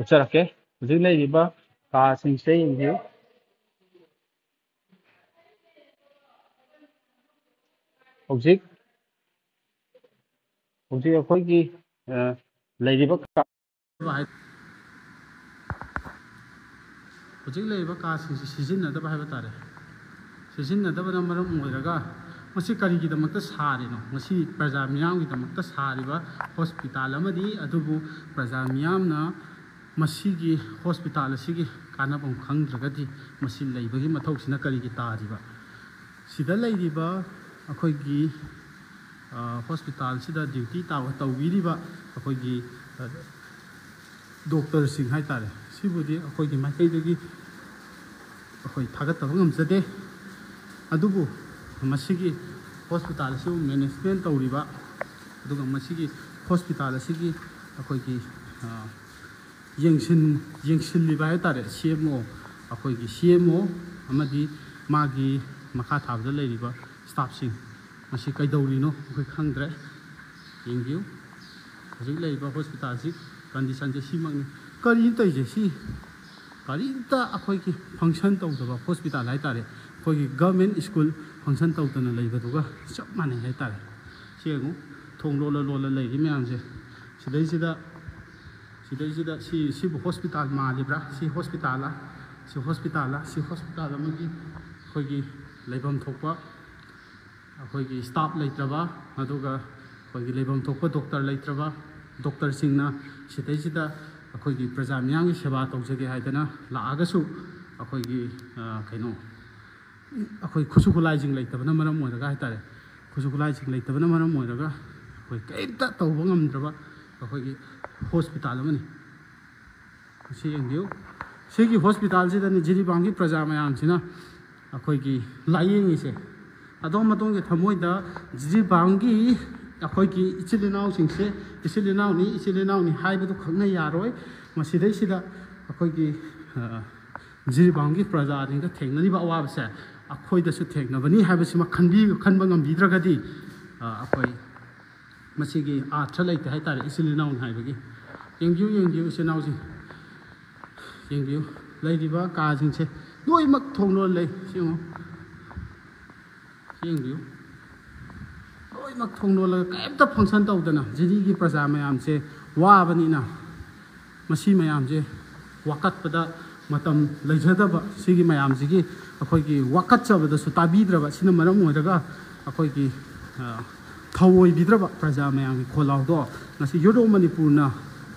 ꯎꯠꯆꯔꯛꯀꯦ꯫ ꯍꯧꯖꯤꯛ ꯂꯩꯔꯤꯕ ꯀꯥꯁꯤꯡꯁꯦ ꯌꯦꯡꯕꯤꯌꯨ꯫ ꯍꯧꯖꯤꯛ, ꯍꯧꯖꯤꯛ ꯑꯩꯈꯣꯏꯒꯤ, ꯑ, ꯂꯩꯔꯤꯕ ꯀꯥ-, ꯍꯧꯖꯤꯛ ꯂꯩꯔꯤꯕ ꯀꯥꯁꯤꯡꯁꯤ ꯁꯤꯖꯤꯟꯅꯗꯕ ꯍꯥꯏꯕ ꯇꯥꯔꯦ꯫ ꯁꯤꯖꯤꯟꯅꯗꯕꯅ ꯃꯔꯝ ꯑꯣꯏꯔꯒ ꯃꯁꯤ ꯀꯔꯤꯒꯤꯗꯃꯛꯇ ꯁꯥꯔꯤꯅꯣ? ꯃꯁꯤ ꯄ꯭ꯔꯖꯥ ꯃꯤꯌꯥꯝꯒꯤꯗꯃꯛꯇ ꯁꯥꯔꯤꯕ hospital ꯑꯃꯅꯤ, ꯑꯗꯨꯕꯨ ꯄ꯭ꯔꯖꯥ ꯃꯤꯌꯥꯝꯅ ꯃꯁꯤꯒꯤ hospital ꯑꯁꯤꯒꯤ ꯀꯥꯟꯅꯐꯝ ꯈꯪꯗ꯭ꯔꯒꯗꯤ ꯃꯁꯤ ꯂꯩꯕꯒꯤ ꯃꯊꯧꯁꯤꯅ ꯀꯔꯤꯒꯤ ꯇꯥꯔꯤꯕ? ꯁꯤꯗ ꯂꯩꯔꯤꯕ ꯑꯩꯈꯣꯏꯒꯤ, ꯑ, hospitalꯁꯤꯗ duty ꯇꯥꯕ ꯇꯧꯕꯤꯔꯤꯕ ꯑꯩꯈꯣꯏꯒꯤ, ꯑ, doctorꯁꯤꯡ ꯍꯥꯏꯇꯥꯔꯦ, ꯁꯤꯕꯨꯗꯤ ꯑꯩꯈꯣꯏꯒꯤ ꯃꯥꯏꯀꯩꯗꯒꯤ ꯑꯩꯈꯣꯏ ꯊꯥꯒꯠꯇꯕ ꯉꯝꯖꯗꯦ꯫ ꯑꯗꯨꯕꯨ ꯃꯁꯤꯒꯤ hospital ꯑꯁꯤꯕꯨ management ꯇꯧꯔꯤꯕ ꯑꯗꯨꯒ ꯃꯁꯤꯒꯤ ꯍꯣꯁꯄꯤꯇꯥꯜ ꯑꯁꯤꯒꯤ ꯑꯩꯈꯣꯏꯒꯤ, ꯑ, ꯌꯦꯡꯁꯤꯟ-, ꯌꯦꯡꯁꯤꯜꯂꯤꯕ ꯍꯥꯏ ꯇꯥꯔꯦ, ꯁꯤ ꯑꯦꯝ ꯑꯣ, ꯑꯩꯈꯣꯏꯒꯤ ꯁꯤ ꯑꯦꯝ ꯑꯣ ꯑꯃꯗꯤ ꯃꯥꯒꯤ ꯃꯈꯥ ꯊꯥꯕꯗ ꯂꯩꯔꯤꯕ ꯁ꯭ꯇꯥꯐꯁꯤꯡ, ꯃꯁꯤ ꯀꯩꯗꯧꯔꯤꯅꯣ ꯑꯩꯈꯣꯏ ꯈꯪꯗ꯭ꯔꯦ꯫ ꯌꯦꯡꯕꯤꯌꯨ, ꯍꯧꯖꯤꯛ ꯂꯩꯔꯤꯕ ꯍꯣꯁꯄꯤꯇꯥꯜꯁꯤ ꯀꯟꯗꯤꯁꯟꯁꯦ ꯁꯤꯃꯛꯅꯤ꯫ ꯀꯔꯤꯅꯣ ꯇꯧꯔꯤꯁꯦ? ꯁꯤ ꯀꯔꯤꯝꯇ ꯑꯩꯈꯣꯏꯒꯤ ꯐꯪꯁꯟ ꯇꯧꯗꯕ ꯍꯣꯁꯄꯤꯇꯥꯜ ꯍꯥꯏ ꯇꯥꯔꯦ, ꯑꯩꯈꯣꯏꯒꯤ ꯒꯚꯔꯟꯃꯦꯟ ꯁ꯭ꯀꯨꯜ ꯐꯪꯁꯟ ꯇꯧꯗꯅ ꯂꯩꯕꯗꯨꯒ ꯆꯞ ꯃꯥꯟꯅꯩ ꯍꯥꯏ ꯇꯥꯔꯦ꯫ ꯁꯤ ꯌꯦꯡꯉꯨ, ꯊꯣꯡ ꯂꯣꯜꯂ ꯂꯣꯜꯂ ꯂꯩꯔꯤ ꯃꯌꯥꯝꯁꯦ꯫ ꯁꯤꯗꯩꯁꯤꯗ, ꯁꯤꯗꯩꯁꯤꯗ ꯁꯤ, ꯁꯤꯕꯨ ꯍꯣꯁꯄꯤꯇꯥꯜ ꯃꯥꯜꯂꯤꯕ꯭ꯔꯥ? ꯁꯤ ꯍꯣꯁꯄꯤꯇꯥꯜꯂ? ꯁꯤ ꯍꯣꯁꯄꯤꯇꯥꯜꯂ? ꯁꯤ ꯍꯣꯁꯄꯤꯇꯥꯜ ꯑꯃꯒꯤ ꯑꯩꯈꯣꯏꯒꯤ ꯂꯩꯐꯝ ꯊꯣꯛꯄ ꯑꯩꯈꯣꯏꯒꯤ ꯁ꯭ꯇꯥꯐ ꯂꯩꯇ꯭ꯔꯕ, ꯑꯗꯨꯒ ꯑꯩꯈꯣꯏꯒꯤ ꯂꯩꯐꯝ ꯊꯣꯛꯄ ꯗꯣꯛꯇꯔ ꯂꯩꯇ꯭ꯔꯕ, ꯗꯣꯛꯇꯔꯁꯤꯡꯅ ꯁꯤꯗꯩꯁꯤꯗ ꯑꯩꯈꯣꯏꯒꯤ ꯄ꯭ꯔꯖꯥ ꯃꯤꯌꯥꯝꯒꯤ ꯁꯦꯕꯥ ꯇꯧꯖꯒꯦ ꯍꯥꯏꯗꯅ ꯂꯥꯛꯑꯒꯁꯨ ꯑꯩꯈꯣꯏꯒꯤ, ꯑ, ꯀꯩꯅꯣ, ꯑꯩꯈꯣꯏ ꯈꯨꯠꯁꯨ ꯈꯨꯠꯂꯥꯏꯁꯤꯡ ꯂꯩꯇꯕꯅ ꯃꯔꯝ ꯑꯣꯏꯔꯒ ꯍꯥꯏ ꯇꯥꯔꯦ, ꯈꯨꯠꯁꯨ ꯈꯨꯠꯂꯥꯏꯁꯤꯡ ꯂꯩꯇꯕꯅ ꯃꯔꯝ ꯑꯣꯏꯔꯒ ꯑꯩꯈꯣꯏ ꯀꯔꯤꯝꯇ ꯇꯧꯕ ꯉꯝꯗ꯭ꯔꯕ ꯑꯩꯈꯣꯏꯒꯤ ꯍꯣꯁꯄꯤꯇꯥꯜ ꯑꯃꯅꯤ꯫ ꯁꯤ ꯌꯦꯡꯕꯤꯌꯨ, ꯁꯤꯒꯤ ꯍꯣꯁꯄꯤꯇꯥꯜꯁꯤꯗꯅꯤ ꯖꯤꯔꯤꯕꯥꯝꯒꯤ ꯄ꯭ꯔꯖꯥ ꯃꯌꯥꯝꯁꯤꯅ ꯑꯩꯈꯣꯏꯒꯤ ꯂꯥꯏꯌꯦꯡꯉꯤꯁꯦ꯫ ꯑꯗꯣꯝ ꯑꯗꯣꯝꯒꯤ ꯊꯃꯣꯏꯗ ꯖꯤꯔꯤꯕꯥꯝꯒꯤ ꯑꯩꯈꯣꯏꯒꯤ ꯏꯆꯤꯜ ꯏꯅꯥꯎꯁꯤꯡꯁꯦ ꯏꯆꯤꯜ ꯏꯅꯥꯎꯅꯤ, ꯏꯆꯤꯜ ꯏꯅꯥꯎꯅꯤ ꯍꯥꯏꯕꯗꯨ ꯈꯛꯅ ꯌꯥꯔꯣꯏ꯫ ꯃꯁꯤꯗꯩꯁꯤꯗ ꯑꯩꯈꯣꯏꯒꯤ, ꯑ, ꯖꯤꯔꯤꯕꯥꯝꯒꯤ ꯄ꯭ꯔꯖꯥꯁꯤꯡꯗ ꯊꯦꯡꯅꯔꯤꯕ ꯑꯋꯥꯕꯁꯦ ꯑꯩꯈꯣꯏꯗꯁꯨ ꯊꯦꯡꯅꯕꯅꯤ ꯍꯥꯏꯕꯁꯤꯃ ꯈꯟꯕꯤ-, ꯈꯟꯕ ꯉꯝꯕꯤꯗ꯭ꯔꯒꯗꯤ, ꯑ, ꯑꯩꯈꯣꯏ ꯃꯁꯤꯒꯤ ꯑꯥꯔꯊ ꯂꯩꯇꯦ ꯍꯥꯏ ꯇꯥꯔꯦ, ꯏꯆꯤꯜ ꯏꯅꯥꯎꯅꯤ ꯍꯥꯏꯕꯒꯤ꯫ ꯌꯦꯡꯕꯤꯌꯨ, ꯌꯦꯡꯕꯤꯌꯨ, ꯏꯆꯤꯜ ꯏꯅꯥꯎꯁꯤꯡ꯫ ꯌꯦꯡꯕꯤꯌꯨ, ꯂꯩꯔꯤꯕ ꯀꯥꯁꯤꯡꯁꯦ ꯂꯣꯏꯅꯃꯛ ꯊꯣꯡ ꯂꯣꯟ ꯂꯩ꯫ ꯁꯤ ꯌꯦꯡꯉꯨ꯫ ꯁꯤ ꯌꯦꯡꯕꯤꯌꯨ꯫ ꯂꯣꯏꯅꯃꯛ ꯊꯣꯡ ꯂꯣꯜꯂꯒ ꯀꯔꯤꯝꯇ ꯐꯪꯁꯟ ꯇꯧꯗꯅ ꯖꯤꯔꯤꯒꯤ ꯄ꯭ꯔꯖꯥ ꯃꯌꯥꯝꯁꯦ ꯋꯥꯕꯅꯤꯅ ꯃꯁꯤ ꯃꯌꯥꯝꯁꯦ ꯋꯥꯀꯠꯄꯗ ꯃꯇꯝ ꯂꯩꯖꯗꯕ, ꯁꯤꯒꯤ ꯃꯌꯥꯝꯁꯤꯒꯤ ꯑꯩꯈꯣꯏꯒꯤ ꯋꯥꯀꯠꯆꯕꯗꯁꯨ ꯇꯥꯕꯤꯗ꯭ꯔꯕ, ꯁꯤꯅ ꯃꯔꯝ ꯑꯣꯏꯔꯒ ꯑꯩꯈꯣꯏꯒꯤ, ꯑ, ꯊꯧꯑꯣꯏꯕꯤꯗ꯭ꯔꯕ ꯄ꯭ꯔꯖꯥ ꯃꯌꯥꯝꯒꯤ ꯈꯣꯜꯂꯥꯎꯗꯣ ꯉꯁꯤ ꯌꯨꯔꯣꯞ ꯃꯅꯤꯄꯨꯔꯅ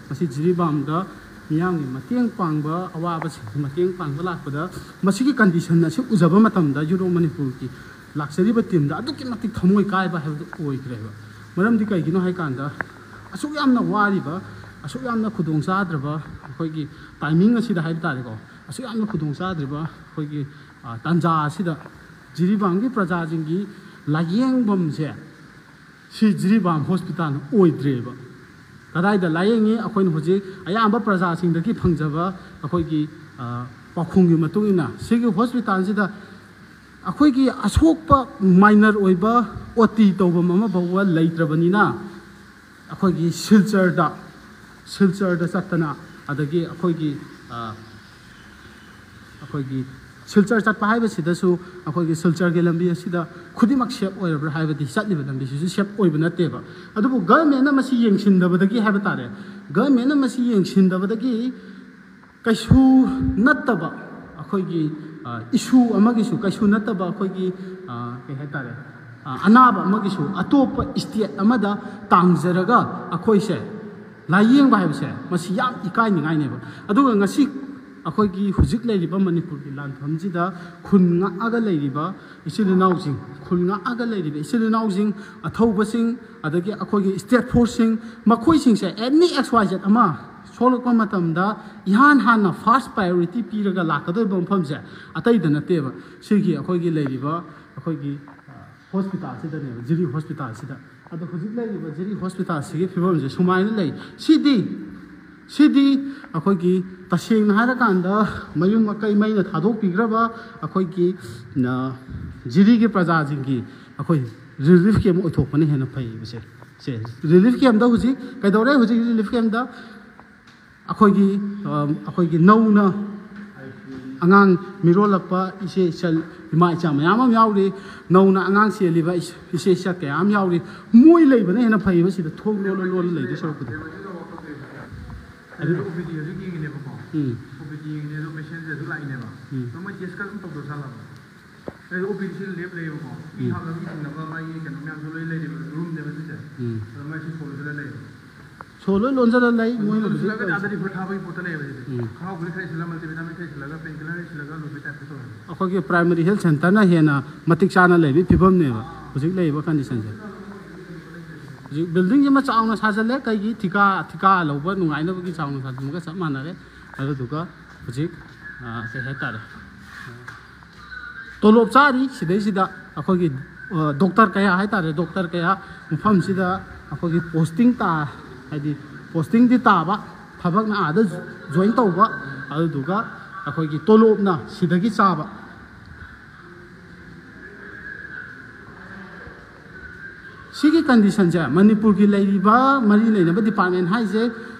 ꯉꯁꯤ ꯖꯤꯔꯤꯕꯥꯝꯗ ꯃꯤꯌꯥꯝꯒꯤ ꯃꯇꯦꯡ ꯄꯥꯡꯕ, ꯑꯋꯥꯕꯁꯤꯡꯒꯤ ꯃꯇꯦꯡ ꯄꯥꯡꯕ ꯂꯥꯛꯄꯗ ꯃꯁꯤꯒꯤ ꯀꯟꯗꯤꯁꯟ ꯑꯁꯤ ꯎꯖꯕ ꯃꯇꯝꯗ ꯌꯨꯔꯣꯞ ꯃꯅꯤꯄꯨꯔꯒꯤ ꯂꯥꯛꯆꯔꯤꯕ ꯇꯤꯝꯗ ꯑꯗꯨꯛꯀꯤ ꯃꯇꯤꯛ ꯊꯃꯣꯏ ꯀꯥꯏꯕ ꯍꯥꯏꯕꯗꯨ ꯑꯣꯏꯈ꯭ꯔꯦꯕ꯫ ꯃꯔꯝꯗꯤ ꯀꯩꯒꯤꯅꯣ ꯍꯥꯏꯀꯥꯟꯗ, ꯑꯁꯨꯛ ꯌꯥꯝꯅ ꯋꯥꯔꯤꯕ, ꯑꯁꯨꯛ ꯌꯥꯝꯅ ꯈꯨꯗꯣꯡ ꯆꯥꯗ꯭ꯔꯕ ꯑꯩꯈꯣꯏꯒꯤ ꯇꯥꯏꯃꯤꯡ ꯑꯁꯤꯗ ꯍꯥꯏꯕ ꯇꯥꯔꯦꯀꯣ, ꯑꯁꯨꯛ ꯌꯥꯝꯅ ꯈꯨꯗꯣꯡ ꯆꯥꯗ꯭ꯔꯤꯕ ꯑꯩꯈꯣꯏꯒꯤ, ꯑ, ꯇꯥꯟꯖꯥ ꯑꯁꯤꯗ ꯖꯤꯔꯤꯕꯥꯝꯒꯤ ꯄ꯭ꯔꯖꯥꯁꯤꯡꯒꯤ ꯂꯥꯏꯌꯦꯡꯐꯝꯁꯦ ꯁꯤ ꯖꯤꯔꯤꯕꯥꯝ ꯍꯣꯁꯄꯤꯇꯥꯜ ꯑꯣꯏꯗ꯭ꯔꯦꯕ꯫ ꯀꯗꯥꯏꯗ ꯂꯥꯏꯌꯦꯡꯉꯤ? ꯑꯩꯈꯣꯏꯅ ꯍꯧꯖꯤꯛ ꯑꯌꯥꯝꯕ ꯄ꯭ꯔꯖꯥꯁꯤꯡꯗꯒꯤ ꯐꯪꯖꯕ ꯑꯩꯈꯣꯏꯒꯤ, ꯑ, ꯄꯥꯎꯈꯨꯝꯒꯤ ꯃꯇꯨꯡ ꯏꯟꯅ, ꯁꯤꯒꯤ ꯍꯣꯁꯄꯤꯇꯥꯜꯁꯤꯗ ꯑꯩꯈꯣꯏꯒꯤ ꯑꯁꯣꯛꯄ minor ꯑꯣꯏꯕ ꯑꯣ ꯇꯤ ꯇꯧꯐꯝ ꯑꯃ ꯐꯥꯎꯕ ꯂꯩꯇ꯭ꯔꯕꯅꯤꯅ, ꯑꯩꯈꯣꯏꯒꯤ ꯁꯤꯜꯆꯔꯗ, ꯁꯤꯜꯆꯔꯗ ꯆꯠꯇꯅ, ꯑꯗꯒꯤ ꯑꯩꯈꯣꯏꯒꯤ, ꯑ, ꯑꯩꯈꯣꯏꯒꯤ ꯁꯤꯜꯆꯔ ꯆꯠꯄ ꯍꯥꯏꯕꯁꯤꯗꯁꯨ ꯑꯩꯈꯣꯏꯒꯤ ꯁꯤꯜꯆꯔꯒꯤ ꯂꯝꯕꯤ ꯑꯁꯤꯗ ꯈꯨꯗꯤꯡꯃꯛ safe ꯑꯣꯏꯔꯕ꯭ꯔꯥ ꯍꯥꯏꯕꯗꯤ ꯆꯠꯂꯤꯕ ꯂꯝꯕꯤꯁꯤꯁꯨ safe ꯑꯣꯏꯕ ꯅꯠꯇꯦꯕ꯫ ꯑꯗꯨꯕꯨ governmentꯅ ꯃꯁꯤ ꯌꯦꯡꯁꯤꯟꯗꯕꯗꯒꯤ ꯍꯥꯏꯕ ꯇꯥꯔꯦ, governmentꯅ ꯃꯁꯤ ꯌꯦꯡꯁꯤꯟꯗꯕꯗꯒꯤ ꯀꯩꯁꯨ ꯅꯠꯇꯕ ꯑꯩꯈꯣꯏꯒꯤ, ꯑ, issue ꯑꯃꯒꯤꯁꯨ, ꯀꯩꯁꯨ ꯅꯠꯇꯕ ꯑꯩꯈꯣꯏꯒꯤ, ꯑ, ꯀꯩ ꯍꯥꯏꯇꯥꯔꯦ, ꯑ, ꯑꯅꯥꯕ ꯑꯃꯒꯤꯁꯨ ꯑꯇꯣꯞꯄ state ꯑꯃꯗ ꯇꯥꯡꯖꯔꯒ ꯑꯩꯈꯣꯏꯁꯦ ꯂꯥꯏꯌꯦꯡꯕ ꯍꯥꯏꯕꯁꯦ, ꯃꯁꯤ ꯌꯥꯝ ꯏꯀꯥꯏꯅꯤꯡꯉꯥꯏꯅꯦꯕ꯫ ꯑꯗꯨꯒ ꯉꯁꯤ ꯑꯩꯈꯣꯏꯒꯤ ꯍꯧꯖꯤꯛ ꯂꯩꯔꯤꯕ ꯃꯅꯤꯄꯨꯔꯒꯤ ꯂꯥꯟꯐꯝꯁꯤꯗ ꯈꯨꯟ ꯉꯥꯛꯑꯒ ꯂꯩꯔꯤꯕ ꯏꯆꯤꯜ ꯏꯅꯥꯎꯁꯤꯡ, ꯈꯨꯟ ꯉꯥꯛꯑꯒ ꯂꯩꯔꯤꯕ ꯏꯆꯤꯜ ꯏꯅꯥꯎꯁꯤꯡ, ꯑꯊꯧꯕꯁꯤꯡ, ꯑꯗꯒꯤ ꯑꯩꯈꯣꯏꯒꯤ state forceꯁꯤꯡ, ꯃꯈꯣꯏꯁꯤꯡꯁꯦ any X Y Z ꯑꯃ ꯁꯣꯛꯂꯛꯄ ꯃꯇꯝꯗ ꯏꯍꯥꯟ ꯍꯥꯟꯅ first priority ꯄꯤꯔꯒ ꯂꯥꯛꯀꯗꯧꯔꯤꯕ ꯃꯐꯝꯁꯦ ꯑꯇꯩꯗ ꯅꯠꯇꯦꯕ, ꯁꯤꯒꯤ ꯑꯩꯈꯣꯏꯒꯤ ꯂꯩꯔꯤꯕ ꯑꯩꯈꯣꯏꯒꯤ, ꯑ, ꯍꯣꯁꯄꯤꯇꯥꯜꯁꯤꯗꯅꯦꯕ, ꯖꯤꯔꯤ ꯍꯣꯁꯄꯤꯇꯥꯜꯁꯤꯗ꯫ ꯑꯗꯣ ꯍꯧꯖꯤꯛ ꯂꯩꯔꯤꯕ ꯖꯤꯔꯤ ꯍꯣꯁꯄꯤꯇꯥꯜꯁꯤꯒꯤ ꯐꯤꯕꯝꯁꯦ ꯁꯨꯃꯥꯏꯅ ꯂꯩ꯫ ꯁꯤꯗꯤ, ꯁꯤꯗꯤ ꯑꯩꯈꯣꯏꯒꯤ ꯇꯁꯦꯡꯅ ꯍꯥꯏꯔꯀꯥꯟꯗ ꯃꯌꯨꯝ ꯃꯀꯩ ꯃꯩꯅ ꯊꯥꯗꯣꯛꯄꯤꯈ꯭ꯔꯕ ꯑꯩꯈꯣꯏꯒꯤ, ꯑ, ꯖꯤꯔꯤꯒꯤ ꯄ꯭ꯔꯖꯥꯁꯤꯡꯒꯤ ꯑꯩꯈꯣꯏ relief camp ꯑꯣꯏꯊꯣꯛꯄꯅ ꯍꯦꯟꯅ ꯐꯩꯌꯦꯕꯁꯦ꯫ ꯁꯦ, relief campꯇ ꯍꯧꯖꯤꯛ ꯀꯩꯗꯧꯔꯦ? ꯍꯧꯖꯤꯛ relief campꯇ ꯑꯩꯈꯣꯏꯒꯤ, ꯑ, ꯑꯩꯈꯣꯏꯒꯤ ꯅꯧꯅ ꯑꯉꯥꯡ ꯃꯤꯔꯣꯜꯂꯛꯄ ꯏꯆꯦ ꯏꯆꯜ, ꯏꯃꯥ ꯏꯆꯥ ꯃꯌꯥꯝ ꯑꯃ ꯌꯥꯎꯔꯤ꯫ ꯅꯧꯅ ꯑꯉꯥꯡ ꯆꯦꯜꯂꯤꯕ ꯏꯆꯦ ꯏꯆꯥ ꯀꯌꯥ ꯑꯃ ꯌꯥꯎꯔꯤ꯫ ꯃꯣꯏ ꯂꯩꯕꯅ ꯍꯦꯟꯅ ꯐꯩꯌꯦꯕ, ꯁꯤꯗ ꯊꯣꯡ ꯂꯣꯜꯂ ꯂꯣꯜꯂ ꯂꯩꯗꯣꯏ ꯁꯔꯨꯛꯄꯨꯗꯤ꯫ ꯑꯗꯨ ꯑꯣ ꯄꯤ ꯗꯤ ꯍꯧꯖꯤꯛ ꯌꯦꯡꯉꯤꯅꯦꯕꯀꯣ꯫ ꯎꯝ꯫ ꯑꯣ ꯄꯤ ꯗꯤ ꯌꯦꯡꯉꯤꯅꯦ, ꯑꯗꯣ ꯄꯦꯁꯦꯟꯁꯦ ꯑꯗꯨ ꯂꯥꯛꯏꯅꯦꯕ꯫ ꯎꯝ꯫ ꯑꯗꯣ ꯃꯣꯏ ꯇꯦꯁ ꯀꯥꯔꯗ ꯑꯗꯨꯝ ꯇꯧꯗꯣꯏ ꯖꯥꯠꯂꯕ? ꯑꯣ ꯄꯤ ꯗꯤ ꯁꯤ ꯂꯦꯞ ꯂꯩꯌꯦꯕꯀꯣ꯫ ꯃꯤ ꯎꯝ꯫ ꯍꯥꯞꯅꯕꯒꯤ ꯊꯤꯡꯅꯕ ꯃꯥꯒꯤ ꯀꯩꯅꯣ ꯃꯌꯥꯝꯁꯨ ꯂꯣꯏ ꯂꯩꯔꯤꯕ ꯔꯨꯝꯅꯦꯕ ꯁꯤꯁꯦ꯫ ꯎꯝ꯫ ꯑꯗꯣ ꯃꯣꯏ ꯁꯤ ꯁꯣꯜꯂꯁꯤꯗ ꯂꯩꯌꯦꯕ꯫ ꯁꯣ ꯂꯣꯏ ꯂꯣꯟꯁꯤꯜꯂ ꯂꯩ, ꯃꯣꯏꯅ ꯍꯧꯖꯤꯛ ꯁꯤꯜꯂꯒꯗꯤ ꯑꯥꯗ ꯔꯤꯐꯔ ꯊꯥꯕꯒꯤ ꯄꯣꯠꯇ ꯂꯩꯌꯦꯕ ꯁꯤꯗꯤ꯫ ꯎꯝ꯫ ꯈꯥꯎ ꯒꯨꯂꯤ ꯈꯔ ꯁꯤꯜꯂ, multivitamin ꯈꯔ ꯁꯤꯜꯂꯒ, pain killer ꯈꯔ ꯁꯤꯜꯂꯒ ꯂꯣꯏꯕꯒꯤ type ꯇ ꯇꯧꯋꯦꯕ꯫ ꯑꯩꯈꯣꯏꯒꯤ primary health centreꯅ ꯍꯦꯟꯅ ꯃꯇꯤꯛ ꯆꯥꯅ ꯂꯩꯕꯒꯤ ꯐꯤꯕꯝꯅꯦꯕ ꯍꯧꯖꯤꯛ ꯂꯩꯔꯤꯕ conditionꯁꯦ꯫ ꯍꯧꯖꯤꯛ buildingꯁꯤꯃ ꯆꯥꯎꯅ ꯁꯥꯖꯜꯂꯦ꯫ ꯀꯩꯒꯤ? ꯊꯤꯀꯥ, ꯊꯤꯀꯥ ꯂꯧꯕ ꯅꯨꯡꯉꯥꯏꯅꯕꯒꯤ ꯆꯥꯎꯅ ꯁꯥꯖꯟꯕꯒ ꯆꯞ ꯃꯥꯟꯅꯔꯦ꯫ ꯑꯗꯨꯗꯨꯒ ꯍꯧꯖꯤꯛ, ꯑ, ꯀꯩ ꯍꯥꯏꯇꯥꯔꯦ, ꯇꯣꯂꯣꯞ ꯆꯥꯔꯤ ꯁꯤꯗꯩꯁꯤꯗ ꯑꯩꯈꯣꯏꯒꯤ ꯗꯣꯛꯇꯔ ꯀꯌꯥ ꯍꯥꯏꯇꯥꯔꯦ, ꯗꯣꯛꯇꯔ ꯀꯌꯥ ꯃꯐꯝꯁꯤꯗ ꯑꯩꯈꯣꯏꯒꯤ ꯄꯣꯁꯇꯤꯡ ꯇꯥ ꯍꯥꯏꯗꯤ ꯄꯣꯁꯇꯤꯡꯗꯤ ꯇꯥꯕ, ꯊꯕꯛꯅ ꯑꯥꯗ ꯖꯣꯏꯟ ꯇꯧꯕ, ꯑꯗꯨꯗꯨꯒ ꯑꯩꯈꯣꯏꯒꯤ ꯇꯣꯂꯣꯞꯅ ꯁꯤꯗꯒꯤ ꯆꯥꯕ꯫ ꯁꯤꯒꯤ ꯀꯟꯗꯤꯁꯟꯁꯦ ꯃꯅꯤꯄꯨꯔꯒꯤ ꯂꯩꯔꯤꯕ ꯃꯔꯤ ꯂꯩꯅꯕ ꯗꯤꯄꯥꯔꯠꯃꯦꯟ ꯍꯥꯏꯁꯦ,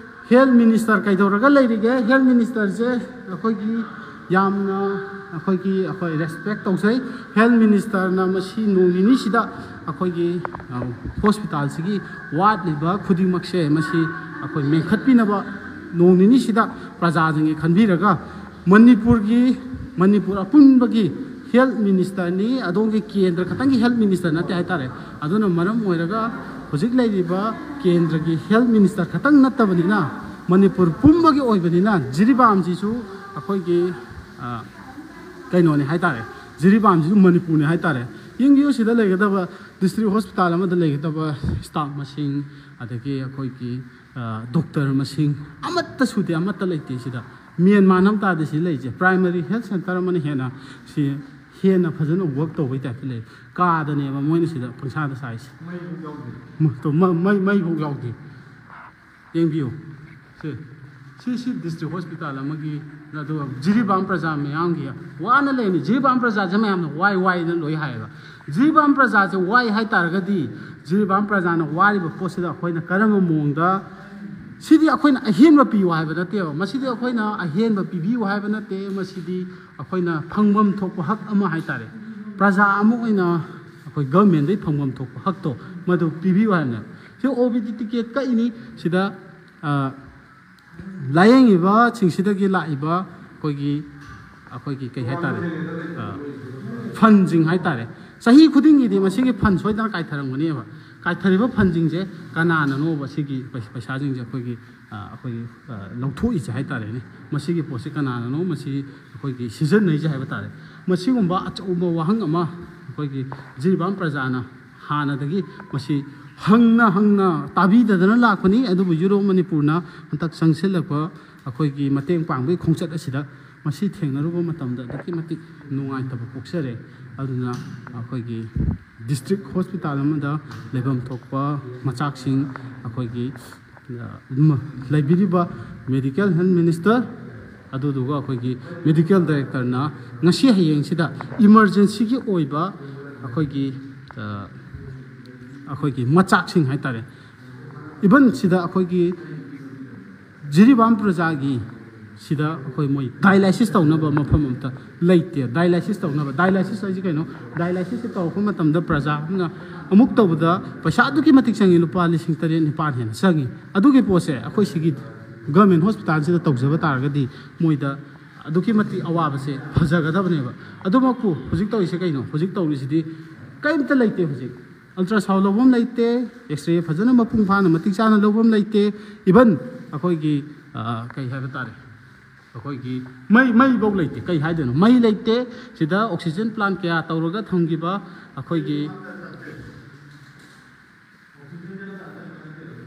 ꯍꯦꯜꯠ ꯃꯤꯅꯤꯁꯇꯔ ꯀꯩꯗꯧꯔꯒ ꯂꯩꯔꯤꯒꯦ? ꯍꯦꯜꯠ ꯃꯤꯅꯤꯁꯇꯔꯁꯦ ꯑꯩꯈꯣꯏꯒꯤ ꯌꯥꯝꯅ ꯑꯩꯈꯣꯏꯒꯤ ꯑꯩꯈꯣꯏ ꯔꯦꯁꯄꯦꯛ ꯇꯧꯖꯩ꯫ ꯍꯦꯜꯠ ꯃꯤꯅꯤꯁꯇꯔꯅ ꯃꯁꯤ ꯅꯣꯡ ꯅꯤꯅꯤꯁꯤꯗ ꯑꯩꯈꯣꯏꯒꯤ ꯍꯣꯁꯄꯤꯇꯥꯜꯁꯤꯒꯤ ꯋꯥꯠꯂꯤꯕ ꯈꯨꯗꯤꯡꯃꯛꯁꯦ ꯃꯁꯤ ꯑꯩꯈꯣꯏ ꯃꯦꯟꯈꯠꯄꯤꯅꯕ ꯅꯣꯡ ꯅꯤꯅꯤꯁꯤꯗ ꯄ꯭ꯔꯖꯥꯁꯤꯡꯒꯤ ꯈꯟꯕꯤꯔꯒ ꯃꯅꯤꯄꯨꯔꯒꯤ ꯃꯅꯤꯄꯨꯔ ꯑꯄꯨꯟꯕꯒꯤ ꯍꯦꯜꯠ ꯃꯤꯅꯤꯁꯇꯔꯅꯤ꯫ ꯑꯗꯣꯝꯒꯤ ꯀꯦꯟꯗ꯭ꯔ ꯈꯛꯇꯪꯒꯤ ꯍꯦꯜꯠ ꯃꯤꯅꯤꯁꯇꯔ ꯅꯠꯇꯦ ꯍꯥꯏꯇꯥꯔꯦ꯫ ꯑꯗꯨꯅ ꯃꯔꯝ ꯑꯣꯏꯔꯒ ꯍꯧꯖꯤꯛ ꯂꯩꯔꯤꯕ ꯀꯦꯟꯗ꯭ꯔꯒꯤ ꯍꯦꯜꯠ ꯃꯤꯅꯤꯁꯇꯔ ꯈꯛꯇꯪ ꯅꯠꯇꯕꯅꯤꯅ, ꯃꯅꯤꯄꯨꯔ ꯄꯨꯝꯕꯒꯤ ꯑꯣꯏꯕꯅꯤꯅ ꯖꯤꯔꯤꯕꯥꯝꯁꯤꯁꯨ ꯑꯩꯈꯣꯏꯒꯤ ꯀꯩꯅꯣꯅꯤ ꯍꯥꯏꯇꯥꯔꯦ, ꯖꯤꯔꯤꯕꯥꯝꯁꯤꯁꯨ ꯃꯅꯤꯄꯨꯔꯅꯤ ꯍꯥꯏꯇꯥꯔꯦ꯫ ꯌꯦꯡꯕꯤꯌꯨ, ꯁꯤꯗ ꯂꯩꯒꯗꯕ ꯗꯤꯁꯇ꯭ꯔꯤꯛ ꯍꯣꯁꯄꯤꯇꯥꯜ ꯑꯃꯗ ꯂꯩꯒꯗꯕ ꯁ꯭ꯇꯥꯐ ꯃꯁꯤꯡ, ꯑꯗꯒꯤ ꯑꯩꯈꯣꯏꯒꯤ ꯗꯣꯛꯇꯔ ꯃꯁꯤꯡ ꯑꯃꯠꯇ ꯁꯨꯗꯦ, ꯑꯃꯠꯇ ꯂꯩꯇꯦ꯫ ꯁꯤꯗ ꯃꯦꯟ ꯃꯥꯟ ꯑꯃ ꯇꯥꯗꯦ꯫ ꯁꯤ ꯂꯩꯁꯦ ꯄ꯭ꯔꯥꯏꯃꯥꯔꯤ ꯍꯦꯜꯠ ꯁꯦꯟꯇꯔ ꯑꯃꯅ ꯍꯦꯟꯅ ꯁꯤ ꯍꯦꯟꯅ ꯐꯖꯅ ꯋꯔꯛ ꯇꯧꯕꯩ ꯇꯥꯏꯞꯇ ꯂꯩ꯫ ꯀꯥꯗꯅꯦꯕ ꯃꯣꯏꯅ ꯁꯤꯗ ꯄꯪꯁꯥꯗ ꯁꯥꯏꯁꯦ꯫ ꯃꯩꯐꯧ ꯌꯥꯎꯗꯦ꯫ ꯃ-, ꯇꯣ-, ꯃ-, ꯃꯩ, ꯃꯩꯐꯧ ꯌꯥꯎꯗꯦ꯫ ꯌꯦꯡꯕꯤꯌꯨ꯫ ꯁꯤ, ꯁꯤ, ꯁꯤ ꯗꯤꯁꯇ꯭ꯔꯤꯛ ꯍꯣꯁꯄꯤꯇꯥꯜ ꯑꯃꯒꯤ, ꯑꯗꯨꯒ ꯖꯤꯔꯤꯕꯥꯝ ꯄ꯭ꯔꯖꯥ ꯃꯌꯥꯝꯒꯤ ꯋꯥꯅ ꯂꯩꯔꯤꯅꯤ꯫ ꯖꯤꯔꯤꯕꯥꯝ ꯄ꯭ꯔꯖꯥꯁꯦ ꯃꯌꯥꯝꯅ ꯋꯥꯏ ꯋꯥꯏꯅ ꯂꯣꯏ ꯍꯥꯏꯌꯦꯕ꯫ ꯖꯤꯔꯤꯕꯥꯝ ꯄ꯭ꯔꯖꯥꯁꯦ ꯋꯥꯏ ꯍꯥꯏ ꯇꯥꯔꯒꯗꯤ, ꯖꯤꯔꯤꯕꯥꯝ ꯄ꯭ꯔꯖꯥꯅ ꯋꯥꯔꯤꯕ ꯄꯣꯠꯁꯤꯗ ꯑꯩꯈꯣꯏꯅ ꯀꯔꯝꯕ ꯃꯑꯣꯡꯗ, ꯁꯤꯗꯤ ꯑꯩꯈꯣꯏꯅ ꯑꯍꯦꯟꯕ ꯄꯤꯌꯨ ꯍꯥꯏꯕ ꯅꯠꯇꯦꯕ, ꯃꯁꯤꯗꯤ ꯑꯩꯈꯣꯏꯅ ꯑꯍꯦꯟꯕ ꯄꯤꯕꯤꯌꯨ ꯍꯥꯏꯕ ꯅꯠꯇꯦ, ꯃꯁꯤꯗꯤ ꯑꯩꯈꯣꯏꯅ ꯐꯪꯐꯝ ꯊꯣꯛꯄ ꯍꯛ ꯑꯃ ꯍꯥꯏꯇꯥꯔꯦ, ꯄ꯭ꯔꯖꯥ ꯑꯃ ꯑꯣꯏꯅ ꯑꯩꯈꯣꯏ ꯒꯚꯔꯟꯃꯦꯟꯗꯒꯤ ꯐꯪꯐꯝ ꯊꯣꯛꯄ ꯍꯛꯇꯣ ꯃꯗꯨ ꯄꯤꯕꯤꯌꯨ ꯍꯥꯏꯕꯅꯦꯕ꯫ ꯁꯤ ꯑꯣ ꯄꯤ ꯗꯤ ꯇꯤꯀꯦꯠ ꯀꯛꯏꯅꯤ, ꯁꯤꯗ, ꯑ, ꯂꯥꯌꯦꯡꯉꯤꯕꯁꯤꯡꯁꯤꯗꯒꯤ ꯂꯥꯛꯏꯕ ꯑꯩꯈꯣꯏꯒꯤ, ꯑꯩꯈꯣꯏꯒꯤ ꯀꯩ ꯍꯥꯏꯇꯥꯔꯦ, ꯑ, ꯐꯟꯁꯤꯡ ꯍꯥꯏꯇꯥꯔꯦ꯫ ꯆꯍꯤ ꯈꯨꯗꯤꯡꯒꯤꯗꯤ ꯃꯁꯤꯒꯤ ꯐꯟ ꯁꯣꯏꯗꯅ ꯀꯥꯏꯊꯔꯝꯒꯅꯦꯕ꯫ ꯀꯥꯏꯊꯔꯤꯕ ꯐꯟꯁꯤꯡꯁꯦ ꯀꯅꯥꯅꯅꯣꯕ ꯁꯤꯒꯤ ꯄꯩ-, ꯄꯩꯁꯥꯁꯤꯡꯁꯦ ꯑꯩꯈꯣꯏꯒꯤ, ꯑ, ꯑꯩꯈꯣꯏꯒꯤ, ꯑ, ꯂꯧꯊꯣꯛꯏꯁꯦ ꯍꯥꯏꯇꯥꯔꯦꯅꯦ? ꯃꯁꯤꯒꯤ ꯄꯣꯠꯁꯤ ꯀꯅꯥꯅꯅꯣ? ꯃꯁꯤ ꯑꯩꯈꯣꯏꯒꯤ ꯁꯤꯖꯤꯟꯅꯩꯁꯦ ꯍꯥꯏꯕ ꯇꯥꯔꯦ꯫ ꯃꯁꯤꯒꯨꯝꯕ ꯑꯆꯧꯕ ꯋꯥꯍꯪ ꯑꯃ ꯑꯩꯈꯣꯏꯒꯤ ꯖꯤꯔꯤꯕꯥꯝ ꯄ꯭ꯔꯖꯥꯅ ꯍꯥꯟꯅꯗꯒꯤ ꯃꯁꯤ ꯍꯪꯅ ꯍꯪꯅ ꯇꯥꯕꯤꯗꯗꯅ ꯂꯥꯛꯄꯅꯤ꯫ ꯑꯗꯨꯕꯨ ꯌꯨꯔꯣꯞ ꯃꯅꯤꯄꯨꯔꯅ ꯍꯟꯗꯛ ꯆꯪꯁꯤꯜꯂꯛꯄ ꯑꯩꯈꯣꯏꯒꯤ ꯃꯇꯦꯡ ꯄꯥꯡꯕꯒꯤ ꯈꯣꯡꯆꯠ ꯑꯁꯤꯗ ꯃꯁꯤ ꯊꯦꯡꯅꯔꯨꯕ ꯃꯇꯝꯗ ꯑꯗꯨꯛꯀꯤ ꯃꯇꯤꯛ ꯅꯨꯡꯉꯥꯏꯇꯕ ꯄꯣꯛꯆꯔꯦ꯫ ꯑꯗꯨꯅ ꯑꯩꯈꯣꯏꯒꯤ ꯗꯤꯁꯇ꯭ꯔꯤꯛ ꯍꯣꯁꯄꯤꯇꯥꯜ ꯑꯃꯗ ꯂꯩꯐꯝ ꯊꯣꯛꯄ ꯃꯆꯥꯛꯁꯤꯡ ꯑꯩꯈꯣꯏꯒꯤ, ꯑ, ꯃ-, ꯂꯩꯕꯤꯔꯤꯕ ꯃꯦꯗꯤꯀꯦꯜ ꯍꯦꯜꯊ ꯃꯤꯅꯤꯁꯇꯔ, ꯑꯗꯨꯗꯨꯒ ꯑꯩꯈꯣꯏꯒꯤ ꯃꯦꯗꯤꯀꯦꯜ ꯗꯥꯏꯔꯦꯛꯇꯔꯅ ꯉꯁꯤ ꯍꯌꯦꯡꯁꯤꯗ ꯏꯃꯔꯖꯦꯟꯁꯤꯒꯤ ꯑꯣꯏꯕ ꯑꯩꯈꯣꯏꯒꯤ, ꯑ, ꯑꯩꯈꯣꯏꯒꯤ ꯃꯆꯥꯛꯁꯤꯡ ꯍꯥꯏꯇꯥꯔꯦ, ꯏꯚꯟ ꯁꯤꯗ ꯑꯩꯈꯣꯏꯒꯤ ꯖꯤꯔꯤꯕꯥꯝ ꯄ꯭ꯔꯖꯥꯒꯤ ꯁꯤꯗ ꯑꯩꯈꯣꯏ ꯃꯣꯏ ꯗꯥꯏꯂꯥꯏꯁꯤꯁ ꯇꯧꯅꯕ ꯃꯐꯝ ꯑꯝꯇ ꯂꯩꯇꯦ꯫ ꯗꯥꯏꯂꯥꯏꯁꯤꯁ ꯇꯧꯅꯕ, ꯗꯥꯏꯂꯥꯏꯁꯤꯁ ꯍꯥꯏꯁꯤ ꯀꯩꯅꯣ? ꯗꯥꯏꯂꯥꯏꯁꯤꯁꯁꯦ ꯇꯧꯔꯛꯄ ꯃꯇꯝꯗ ꯄ꯭ꯔꯖꯥ ꯑꯃꯅ ꯑꯃꯨꯛ ꯇꯧꯕꯗ ꯄꯩꯁꯥ ꯑꯗꯨꯛꯀꯤ ꯃꯇꯤꯛ ꯆꯪꯉꯤ, ꯂꯨꯄꯥ ꯂꯤꯁꯤꯡ ꯇꯔꯦꯠ ꯅꯤꯄꯥꯟ ꯍꯦꯟꯅ ꯆꯪꯉꯤ꯫ ꯑꯗꯨꯒꯤ ꯄꯣꯠꯁꯦ ꯑꯩꯈꯣꯏ ꯁꯤꯒꯤ ꯒꯚꯔꯟꯃꯦꯟ ꯍꯣꯁꯄꯤꯇꯥꯜꯁꯤꯗ ꯇꯧꯖꯕ ꯇꯥꯔꯒꯗꯤ ꯃꯣꯏꯗ ꯑꯗꯨꯛꯀꯤ ꯃꯇꯤꯛ ꯑꯋꯥꯕꯁꯦ ꯐꯖꯒꯗꯕꯅꯦꯕ꯫ ꯑꯗꯨꯃꯛꯄꯨ ꯍꯧꯖꯤꯛ ꯇꯧꯔꯤꯁꯦ ꯀꯩꯅꯣ? ꯍꯧꯖꯤꯛ ꯇꯧꯔꯤꯁꯤꯗꯤ ꯀꯔꯤꯝꯇ ꯂꯩꯇꯦ꯫ ꯍꯧꯖꯤꯛ ꯑꯜꯇ꯭ꯔꯥꯁꯥꯎꯟ ꯂꯧꯐꯝ ꯂꯩꯇꯦ, ꯑꯦꯛꯁꯔꯦ ꯐꯖꯅ ꯃꯄꯨꯡ ꯐꯥꯅ ꯃꯇꯤꯛ ꯆꯥꯅ ꯂꯧꯐꯝ ꯂꯩꯇꯦ꯫ ꯏꯚꯟ ꯑꯩꯈꯣꯏꯒꯤ, ꯑ, ꯀꯩ ꯍꯥꯏꯕ ꯇꯥꯔꯦ, ꯑꯩꯈꯣꯏꯒꯤ ꯃꯩ, ꯃꯩꯐꯧ ꯂꯩꯇꯦ꯫ ꯀꯩ ꯍꯥꯏꯗꯣꯏꯅꯣ? ꯃꯩ ꯂꯩꯇꯦ꯫ ꯁꯤꯗ ꯑꯣꯛꯁꯤꯖꯦꯟ ꯄ꯭ꯂꯥꯟ ꯀꯌꯥ ꯇꯧꯔꯒ ꯊꯝꯈꯤꯕ ꯑꯩꯈꯣꯏꯒꯤ,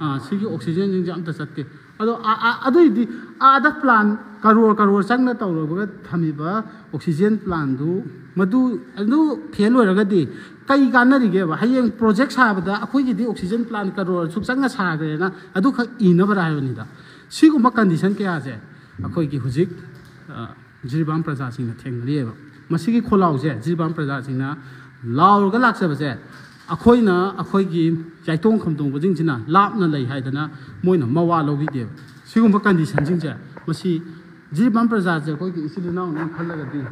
ꯑ, ꯁꯤꯒꯤ ꯑꯣꯛꯁꯤꯖꯦꯟꯁꯤꯡꯁꯦ ꯑꯝꯇ ꯆꯠꯇꯦ꯫ ꯑꯗꯣ ꯑ-, ꯑ-, ꯑꯗꯨꯏꯗꯤ ꯑꯥꯗ ꯄ꯭ꯂꯥꯟ ꯀꯔꯣꯔ ꯀꯔꯣꯔ ꯆꯪꯅ ꯇꯧꯔꯒ ꯊꯝꯃꯤꯕ ꯑꯣꯛꯁꯤꯖꯦꯟ ꯄ꯭ꯂꯥꯟꯗꯨ, ꯃꯗꯨ, ꯑꯗꯨ ꯐꯦꯜ ꯑꯣꯏꯔꯒꯗꯤ ꯀꯩ ꯀꯥꯟꯅꯔꯤꯒꯦꯕ? ꯍꯌꯦꯡ ꯄ꯭ꯔꯣꯖꯦꯛ ꯁꯥꯕꯗ ꯑꯩꯈꯣꯏꯒꯤꯗꯤ ꯑꯣꯛꯁꯤꯖꯦꯟ ꯄ꯭ꯂꯥꯟ ꯀꯔꯣꯔ ꯑꯁꯨꯛ ꯆꯪꯅ ꯁꯥꯈ꯭ꯔꯦꯅ ꯑꯗꯨꯈꯛ ꯏꯅꯕꯔꯥ ꯍꯥꯏꯕꯅꯤꯗ꯫ ꯁꯤꯒꯨꯝꯕ ꯀꯟꯗꯤꯁꯟ ꯀꯌꯥꯁꯦ ꯑꯩꯈꯣꯏꯒꯤ ꯍꯧꯖꯤꯛ, ꯑ, ꯖꯤꯔꯤꯕꯥꯝ ꯄ꯭ꯔꯖꯥꯁꯤꯡꯅ ꯊꯦꯡꯅꯔꯤꯑꯕ꯫ ꯃꯁꯤꯒꯤ ꯈꯣꯜꯂꯥꯎꯁꯦ ꯖꯤꯔꯤꯕꯥꯝ ꯄ꯭ꯔꯖꯥꯁꯤꯡꯅ ꯂꯥꯎꯔꯒ ꯂꯥꯛꯆꯕꯁꯦ ꯑꯩꯈꯣꯏꯅ, ꯑꯩꯈꯣꯏꯒꯤ ꯌꯥꯏꯇꯣꯡ ꯈꯝꯗꯣꯡꯕꯁꯤꯡꯁꯤꯅ ꯂꯥꯞꯅ ꯂꯩ ꯍꯥꯏꯗꯅ ꯃꯣꯏꯅ ꯃꯋꯥ ꯂꯧꯕꯤꯗꯦꯕ꯫ ꯁꯤꯒꯨꯝꯕ ꯀꯟꯗꯤꯁꯟꯁꯤꯡꯁꯦ, ꯃꯁꯤ ꯖꯤꯔꯤꯕꯥꯝ ꯄ꯭ꯔꯖꯥꯁꯦ ꯑꯩꯈꯣꯏꯒꯤ ꯏꯆꯤꯜ ꯏꯅꯥꯎꯅꯦꯅ ꯈꯜꯂꯒꯗꯤ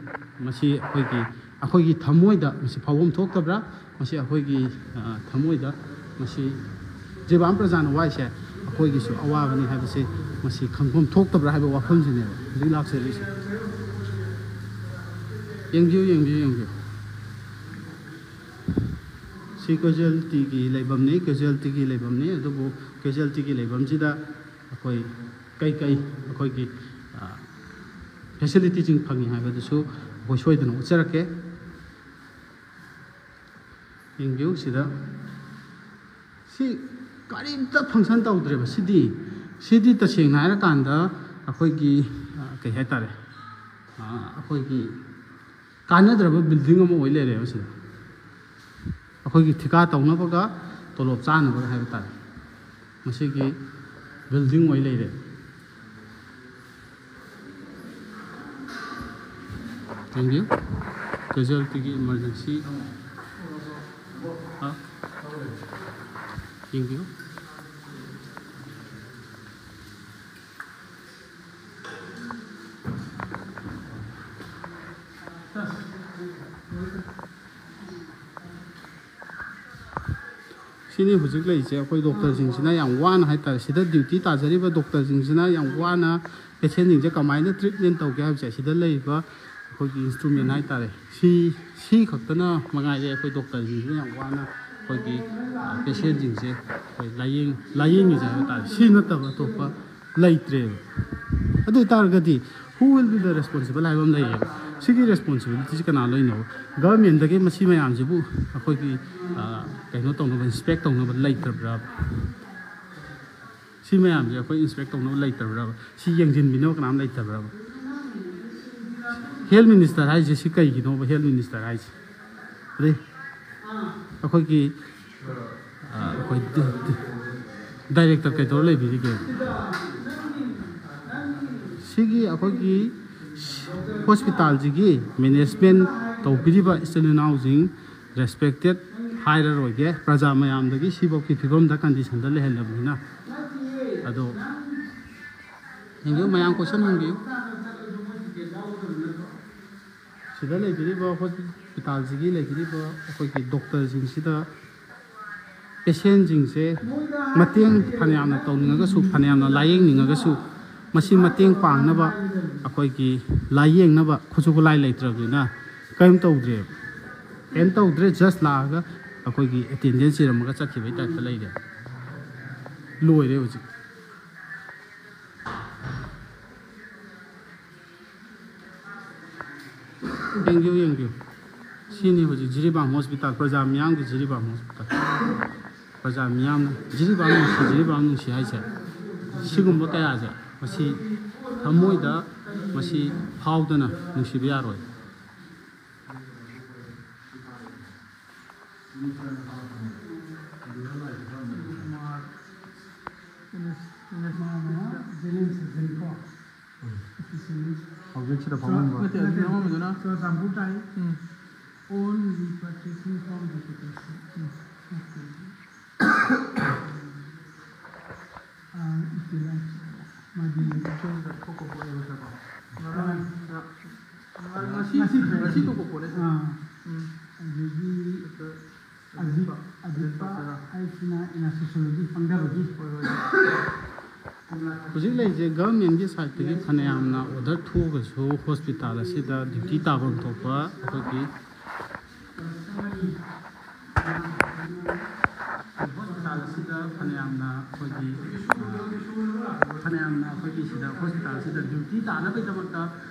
ꯃꯁꯤ ꯑꯩꯈꯣꯏꯒꯤ, ꯑꯩꯈꯣꯏꯒꯤ ꯊꯃꯣꯏꯗ ꯃꯁꯤ ꯐꯥꯎꯐꯝ ꯊꯣꯛꯇꯕ꯭ꯔꯥ? ꯃꯁꯤ ꯑꯩꯈꯣꯏꯒꯤ, ꯑ, ꯊꯃꯣꯏꯗ ꯃꯁꯤ ꯖꯤꯔꯤꯕꯥꯝ ꯄ꯭ꯔꯖꯥꯅ ꯋꯥꯏꯁꯦ ꯑꯩꯈꯣꯏꯒꯤꯁꯨ ꯑꯋꯥꯕꯅꯤ ꯍꯥꯏꯕꯁꯤ ꯃꯁꯤ ꯈꯪꯐꯝ ꯊꯣꯛꯇꯕ꯭ꯔꯥ ꯍꯥꯏꯕ ꯋꯥꯐꯝꯁꯤꯅꯦꯕ ꯍꯧꯖꯤꯛ ꯂꯥꯛꯆꯔꯤꯁꯦ꯫ ꯌꯦꯡꯕꯤꯌꯨ, ꯌꯦꯡꯕꯤꯌꯨ, ꯌꯦꯡꯕꯤꯌꯨ꯫ ꯁꯤ ꯀꯦꯖꯨꯋꯦꯜꯇꯤꯒꯤ ꯂꯩꯐꯝꯅꯤ, ꯀꯦꯖꯨꯋꯦꯜꯇꯤꯒꯤ ꯂꯩꯐꯝꯅꯤ꯫ ꯑꯗꯨꯕꯨ ꯀꯦꯖꯨꯋꯦꯜꯇꯤꯒꯤ ꯂꯩꯐꯝꯁꯤꯗ ꯑꯩꯈꯣꯏ ꯀꯩꯀꯩ ꯑꯩꯈꯣꯏꯒꯤ, ꯑ, ꯐꯦꯁꯤꯂꯤꯇꯤꯁꯤꯡ ꯐꯪꯉꯤ ꯍꯥꯏꯕꯗꯨꯁꯨ ꯑꯩꯈꯣꯏ ꯁꯣꯏꯗꯅ ꯎꯠꯆꯔꯛꯀꯦ꯫ ꯌꯦꯡꯕꯤꯌꯨ ꯁꯤꯗ꯫ ꯁꯤ ꯀꯔꯤꯝꯇ ꯐꯪꯁꯟ ꯇꯧꯗ꯭ꯔꯦꯕ꯫ ꯁꯤꯗꯤ, ꯁꯤꯗꯤ ꯇꯁꯦꯡꯅ ꯍꯥꯏꯔꯀꯥꯟꯗ ꯑꯩꯈꯣꯏꯒꯤ, ꯑ, ꯀꯩ ꯍꯥꯏꯇꯥꯔꯦ, ꯑ, ꯑꯩꯈꯣꯏꯒꯤ ꯀꯥꯟꯅꯗ꯭ꯔꯕ ꯕꯤꯜꯗꯤꯡ ꯑꯃ ꯑꯣꯏ ꯂꯩꯔꯦꯕ ꯁꯤꯗ꯫ ꯑꯩꯈꯣꯏꯒꯤ ꯊꯤꯀꯥ ꯇꯧꯅꯕꯒ ꯇꯣꯂꯣꯞ ꯆꯥꯅꯕꯒ ꯍꯥꯏꯕ ꯇꯥꯔꯦ꯫ ꯃꯁꯤꯒꯤ ꯕꯤꯜꯗꯤꯡ ꯑꯣꯏ ꯂꯩꯔꯦ꯫ ꯌꯦꯡꯕꯤꯌꯨ꯫ ꯀꯦꯖꯨꯋꯦꯜꯇꯤꯒꯤ ꯏꯃꯥꯔꯖꯦꯟꯁꯤ꯫ ꯍꯥ? ꯌꯦꯡꯕꯤꯌꯨ꯫ ꯁꯤꯅꯤ ꯍꯧꯖꯤꯛ ꯂꯩꯔꯤꯁꯦ꯫ ꯑꯩꯈꯣꯏ ꯗꯣꯛꯇꯔꯁꯤꯡꯁꯤꯅ ꯌꯥꯝ ꯋꯥꯅ ꯍꯥꯏꯇꯥꯔꯦ, ꯁꯤꯗ ꯗ꯭ꯌꯨꯇꯤ ꯇꯥꯖꯔꯤꯕ ꯗꯣꯛꯇꯔꯁꯤꯡꯁꯤꯅ ꯌꯥꯝ ꯋꯥꯅ ꯄꯦꯁꯦꯟꯁꯤꯡꯁꯦ ꯀꯃꯥꯏꯅ ꯇ꯭ꯔꯤꯠꯃꯦꯟ ꯇꯧꯒꯦ ꯍꯥꯏꯕꯁꯦ, ꯁꯤꯗ ꯂꯩꯔꯤꯕ ꯑꯩꯈꯣꯏꯒꯤ ꯏꯟꯁꯇ꯭ꯔꯨꯃꯦꯟ ꯍꯥꯏꯇꯥꯔꯦ, ꯁꯤ, ꯁꯤ ꯈꯛꯇꯅ ꯃꯉꯥꯏꯔꯦ ꯑꯩꯈꯣꯏ ꯗꯣꯛꯇꯔꯁꯤꯡꯁꯤꯅ ꯌꯥꯝ ꯋꯥꯅ ꯑꯩꯈꯣꯏꯒꯤ, ꯑ, ꯄꯦꯁꯦꯟꯁꯤꯡꯁꯦ ꯑꯩꯈꯣꯏ ꯂꯥꯌꯦꯡ-, ꯂꯥꯌꯦꯡꯉꯤꯁꯦ ꯍꯥꯏꯕ ꯇꯥꯔꯦ꯫ ꯁꯤ ꯅꯠꯇꯕ ꯑꯇꯣꯞꯄ ꯂꯩꯇ꯭ꯔꯦꯕ꯫ ꯑꯗꯨ ꯑꯣꯏ ꯇꯥꯔꯒꯗꯤ, who will be the responsible ꯍꯥꯏꯕ ꯑꯃ ꯂꯩꯌꯦꯕ꯫ ꯁꯤꯒꯤ ꯔꯦꯁꯄꯣꯟꯁꯤꯕꯤꯂꯤꯇꯤꯁꯤ ꯀꯅꯥ ꯂꯣꯏꯅꯣ? ꯒꯚꯔꯟꯃꯦꯟꯗꯒꯤ ꯃꯁꯤ ꯃꯌꯥꯝꯁꯤꯕꯨ ꯑꯩꯈꯣꯏꯒꯤ, ꯑ, ꯀꯩꯅꯣ ꯇꯧꯅꯕ, ꯏꯟꯁꯄꯦꯛ ꯇꯧꯅꯕ ꯂꯩꯇꯕ꯭ꯔꯥ? ꯁꯤ ꯃꯌꯥꯝꯁꯦ ꯑꯩꯈꯣꯏ ꯏꯟꯁꯄꯦꯛ ꯇꯧꯅꯕ ꯂꯩꯇꯕ꯭ꯔꯕ? ꯁꯤ ꯌꯦꯡꯁꯤꯟꯕꯤꯅꯕ ꯀꯅꯥꯝ ꯂꯩꯇꯕ꯭ꯔꯕ? ꯍꯦꯜꯠ ꯃꯤꯅꯤꯁꯇꯔ ꯍꯥꯏꯁꯦ ꯁꯤ ꯀꯩꯒꯤꯅꯣꯕ, ꯍꯦꯜꯠ ꯃꯤꯅꯤꯁꯇꯔ ꯍꯥꯏꯁꯦ? ꯑꯗꯩ ꯑꯩꯈꯣꯏꯒꯤ, ꯑ, ꯑꯩꯈꯣꯏ ꯗꯤ-, ꯗꯤ-, ꯗꯥꯏꯔꯦꯛꯇꯔ ꯀꯩꯗꯧꯔ ꯂꯩꯕꯤꯔꯤꯒꯦ? ꯁꯤꯒꯤ ꯑꯩꯈꯣꯏꯒꯤ ꯍꯣꯁꯄꯤꯇꯥꯜꯁꯤꯒꯤ ꯃꯦꯅꯦꯖꯃꯦꯟ ꯇꯧꯕꯤꯔꯤꯕ ꯏꯆꯤꯜ ꯏꯅꯥꯎꯁꯤꯡ, ꯔꯦꯁꯄꯦꯛꯇꯦꯠ ꯍꯥꯏꯔꯔꯣꯏꯒꯦ, ꯄ꯭ꯔꯖꯥ ꯃꯌꯥꯝꯗꯒꯤ ꯁꯤꯐꯧꯒꯤ ꯐꯤꯕꯝꯗ ꯀꯟꯗꯤꯁꯟꯗ ꯂꯩꯍꯜꯂꯕꯅꯤꯅ꯫ ꯑꯗꯣ ꯌꯦꯡꯕꯤꯌꯨ, ꯃꯌꯥꯝ ꯀꯣꯏꯁꯟ ꯍꯪꯕꯤꯌꯨ꯫ ꯁꯤꯗ ꯂꯩꯕꯤꯔꯤꯕ ꯍꯣꯁꯄꯤꯇꯥꯜꯁꯤꯒꯤ ꯂꯩꯕꯤꯔꯤꯕ ꯑꯩꯈꯣꯏꯒꯤ ꯗꯣꯛꯇꯔꯁꯤꯡꯁꯤꯗ ꯄꯦꯁꯦꯟꯁꯤꯡꯁꯦ ꯃꯇꯦꯡ ꯐꯅꯌꯥꯝꯅ ꯇꯧꯅꯤꯡꯉꯒꯁꯨ, ꯐꯅꯌꯥꯝꯅ ꯂꯥꯌꯦꯡꯅꯤꯡꯉꯒꯁꯨ, ꯃꯁꯤ ꯃꯇꯦꯡ ꯄꯥꯡꯅꯕ ꯑꯩꯈꯣꯏꯒꯤ ꯂꯥꯌꯦꯡꯅꯕ ꯈꯨꯠꯁꯨ ꯈꯨꯠꯂꯥꯏ ꯂꯩꯇ꯭ꯔꯕꯅꯤꯅ ꯀꯔꯤꯝ ꯇꯧꯗ꯭ꯔꯦꯕ꯫ ꯀꯔꯤꯝ ꯇꯧꯗ꯭ꯔꯦ, ꯖꯁ ꯂꯥꯛꯑꯒ ꯑꯩꯈꯣꯏꯒꯤ ꯑꯦꯇꯦꯟꯗꯦꯟꯁ ꯏꯔꯝꯃꯒ ꯆꯠꯈꯤꯕꯒꯤ ꯇꯥꯏꯞꯇ ꯂꯩꯔꯦ꯫ ꯂꯣꯏꯔꯦ ꯍꯧꯖꯤꯛ꯫ ꯌꯦꯡꯕꯤꯌꯨ, ꯌꯦꯡꯕꯤꯌꯨ꯫ ꯁꯤꯅꯤ ꯍꯧꯖꯤꯛ ꯖꯤꯔꯤꯕꯥꯝ ꯍꯣꯁꯄꯤꯇꯥꯜ, ꯄ꯭ꯔꯖꯥ ꯃꯤꯌꯥꯝꯒꯤ ꯖꯤꯔꯤꯕꯥꯝ ꯍꯣꯁꯄꯤꯇꯥꯜ꯫ ꯄ꯭ꯔꯖꯥ ꯃꯤꯌꯥꯝꯅ ꯖꯤꯔꯤꯕꯥꯝ ꯅꯨꯡꯁꯤ, ꯖꯤꯔꯤꯕꯥꯝ ꯅꯨꯡꯁꯤ ꯍꯥꯏꯁꯦ ꯁꯤꯒꯨꯝꯕ ꯀꯌꯥꯁꯦ ꯃꯁꯤ ꯊꯃꯣꯏꯗ ꯃꯁꯤ ꯐꯥꯎꯗꯅ ꯅꯨꯡꯁꯤꯕ ꯌꯥꯔꯣꯏ꯫ ꯃꯥꯅ ꯖꯦꯅꯤꯝꯁ ꯁꯔꯖꯟ ꯀꯣ꯫ ꯍꯧꯖꯤꯛꯁꯤꯗ ꯐꯥꯎꯍꯟꯕ꯫ ꯅꯠꯇꯦ, ꯑꯗꯨ ꯑꯃꯗꯨꯅ꯫ ꯆꯨꯔꯆꯥꯟꯄꯨꯔ ꯇꯥꯏ꯫ ꯎꯝ꯫ On repatriation from the capital. ꯎꯝ꯫ ꯑꯥ, ꯏꯇꯦꯂꯥꯏ꯫ ꯃꯥꯗꯤ ꯁꯣꯝꯗ ꯊꯣꯛꯄ ꯄꯣꯠꯅꯦꯕ ꯅꯠꯇ꯭ꯔꯣ? ꯉꯔꯥꯡ, ꯉꯁꯤ, ꯉꯁꯤ ꯉꯁꯤ ꯊꯣꯛꯄ ꯄꯣꯠꯅꯦ꯫ ꯑꯥ꯫ ꯎꯝ꯫ ꯑꯗꯒꯤ ꯑꯗꯨ, ꯑꯗꯨ ꯍꯥꯏꯁꯤꯅ ꯑꯦꯅꯥꯁꯣꯁꯤꯌꯣꯂꯣꯖꯤ ꯈꯪꯗꯕꯒꯤ꯫ ꯍꯣꯏ, ꯍꯣꯏ꯫ ꯍꯧꯖꯤꯛ ꯂꯩꯔꯤꯁꯦ ꯒꯚꯔꯟꯃꯦꯟꯒꯤ ꯁꯥꯏꯠꯇꯒꯤ ꯐꯅꯌꯥꯝꯅ ꯑꯣꯔꯗꯔ ꯊꯣꯛꯑꯒꯁꯨ ꯍꯣꯁꯄꯤꯇꯥꯜ ꯑꯁꯤꯗ ꯗ꯭ꯌꯨꯇꯤ ꯇꯥꯐꯝ ꯊꯣꯛꯄ ꯑꯩꯈꯣꯏꯒꯤ ꯍꯣꯁꯄꯤꯇꯥꯜ ꯑꯁꯤꯗ ꯐꯅꯌꯥꯝꯅ ꯑꯩꯈꯣꯏꯒꯤ, ꯐꯅꯌꯥꯝꯅ ꯑꯩꯈꯣꯏꯒꯤ ꯁꯤꯗ ꯍꯣꯁꯄꯤꯇꯥꯜꯁꯤꯗ ꯗ꯭ꯌꯨꯇꯤ ꯇꯥꯅꯕꯒꯤꯗꯃꯛꯇ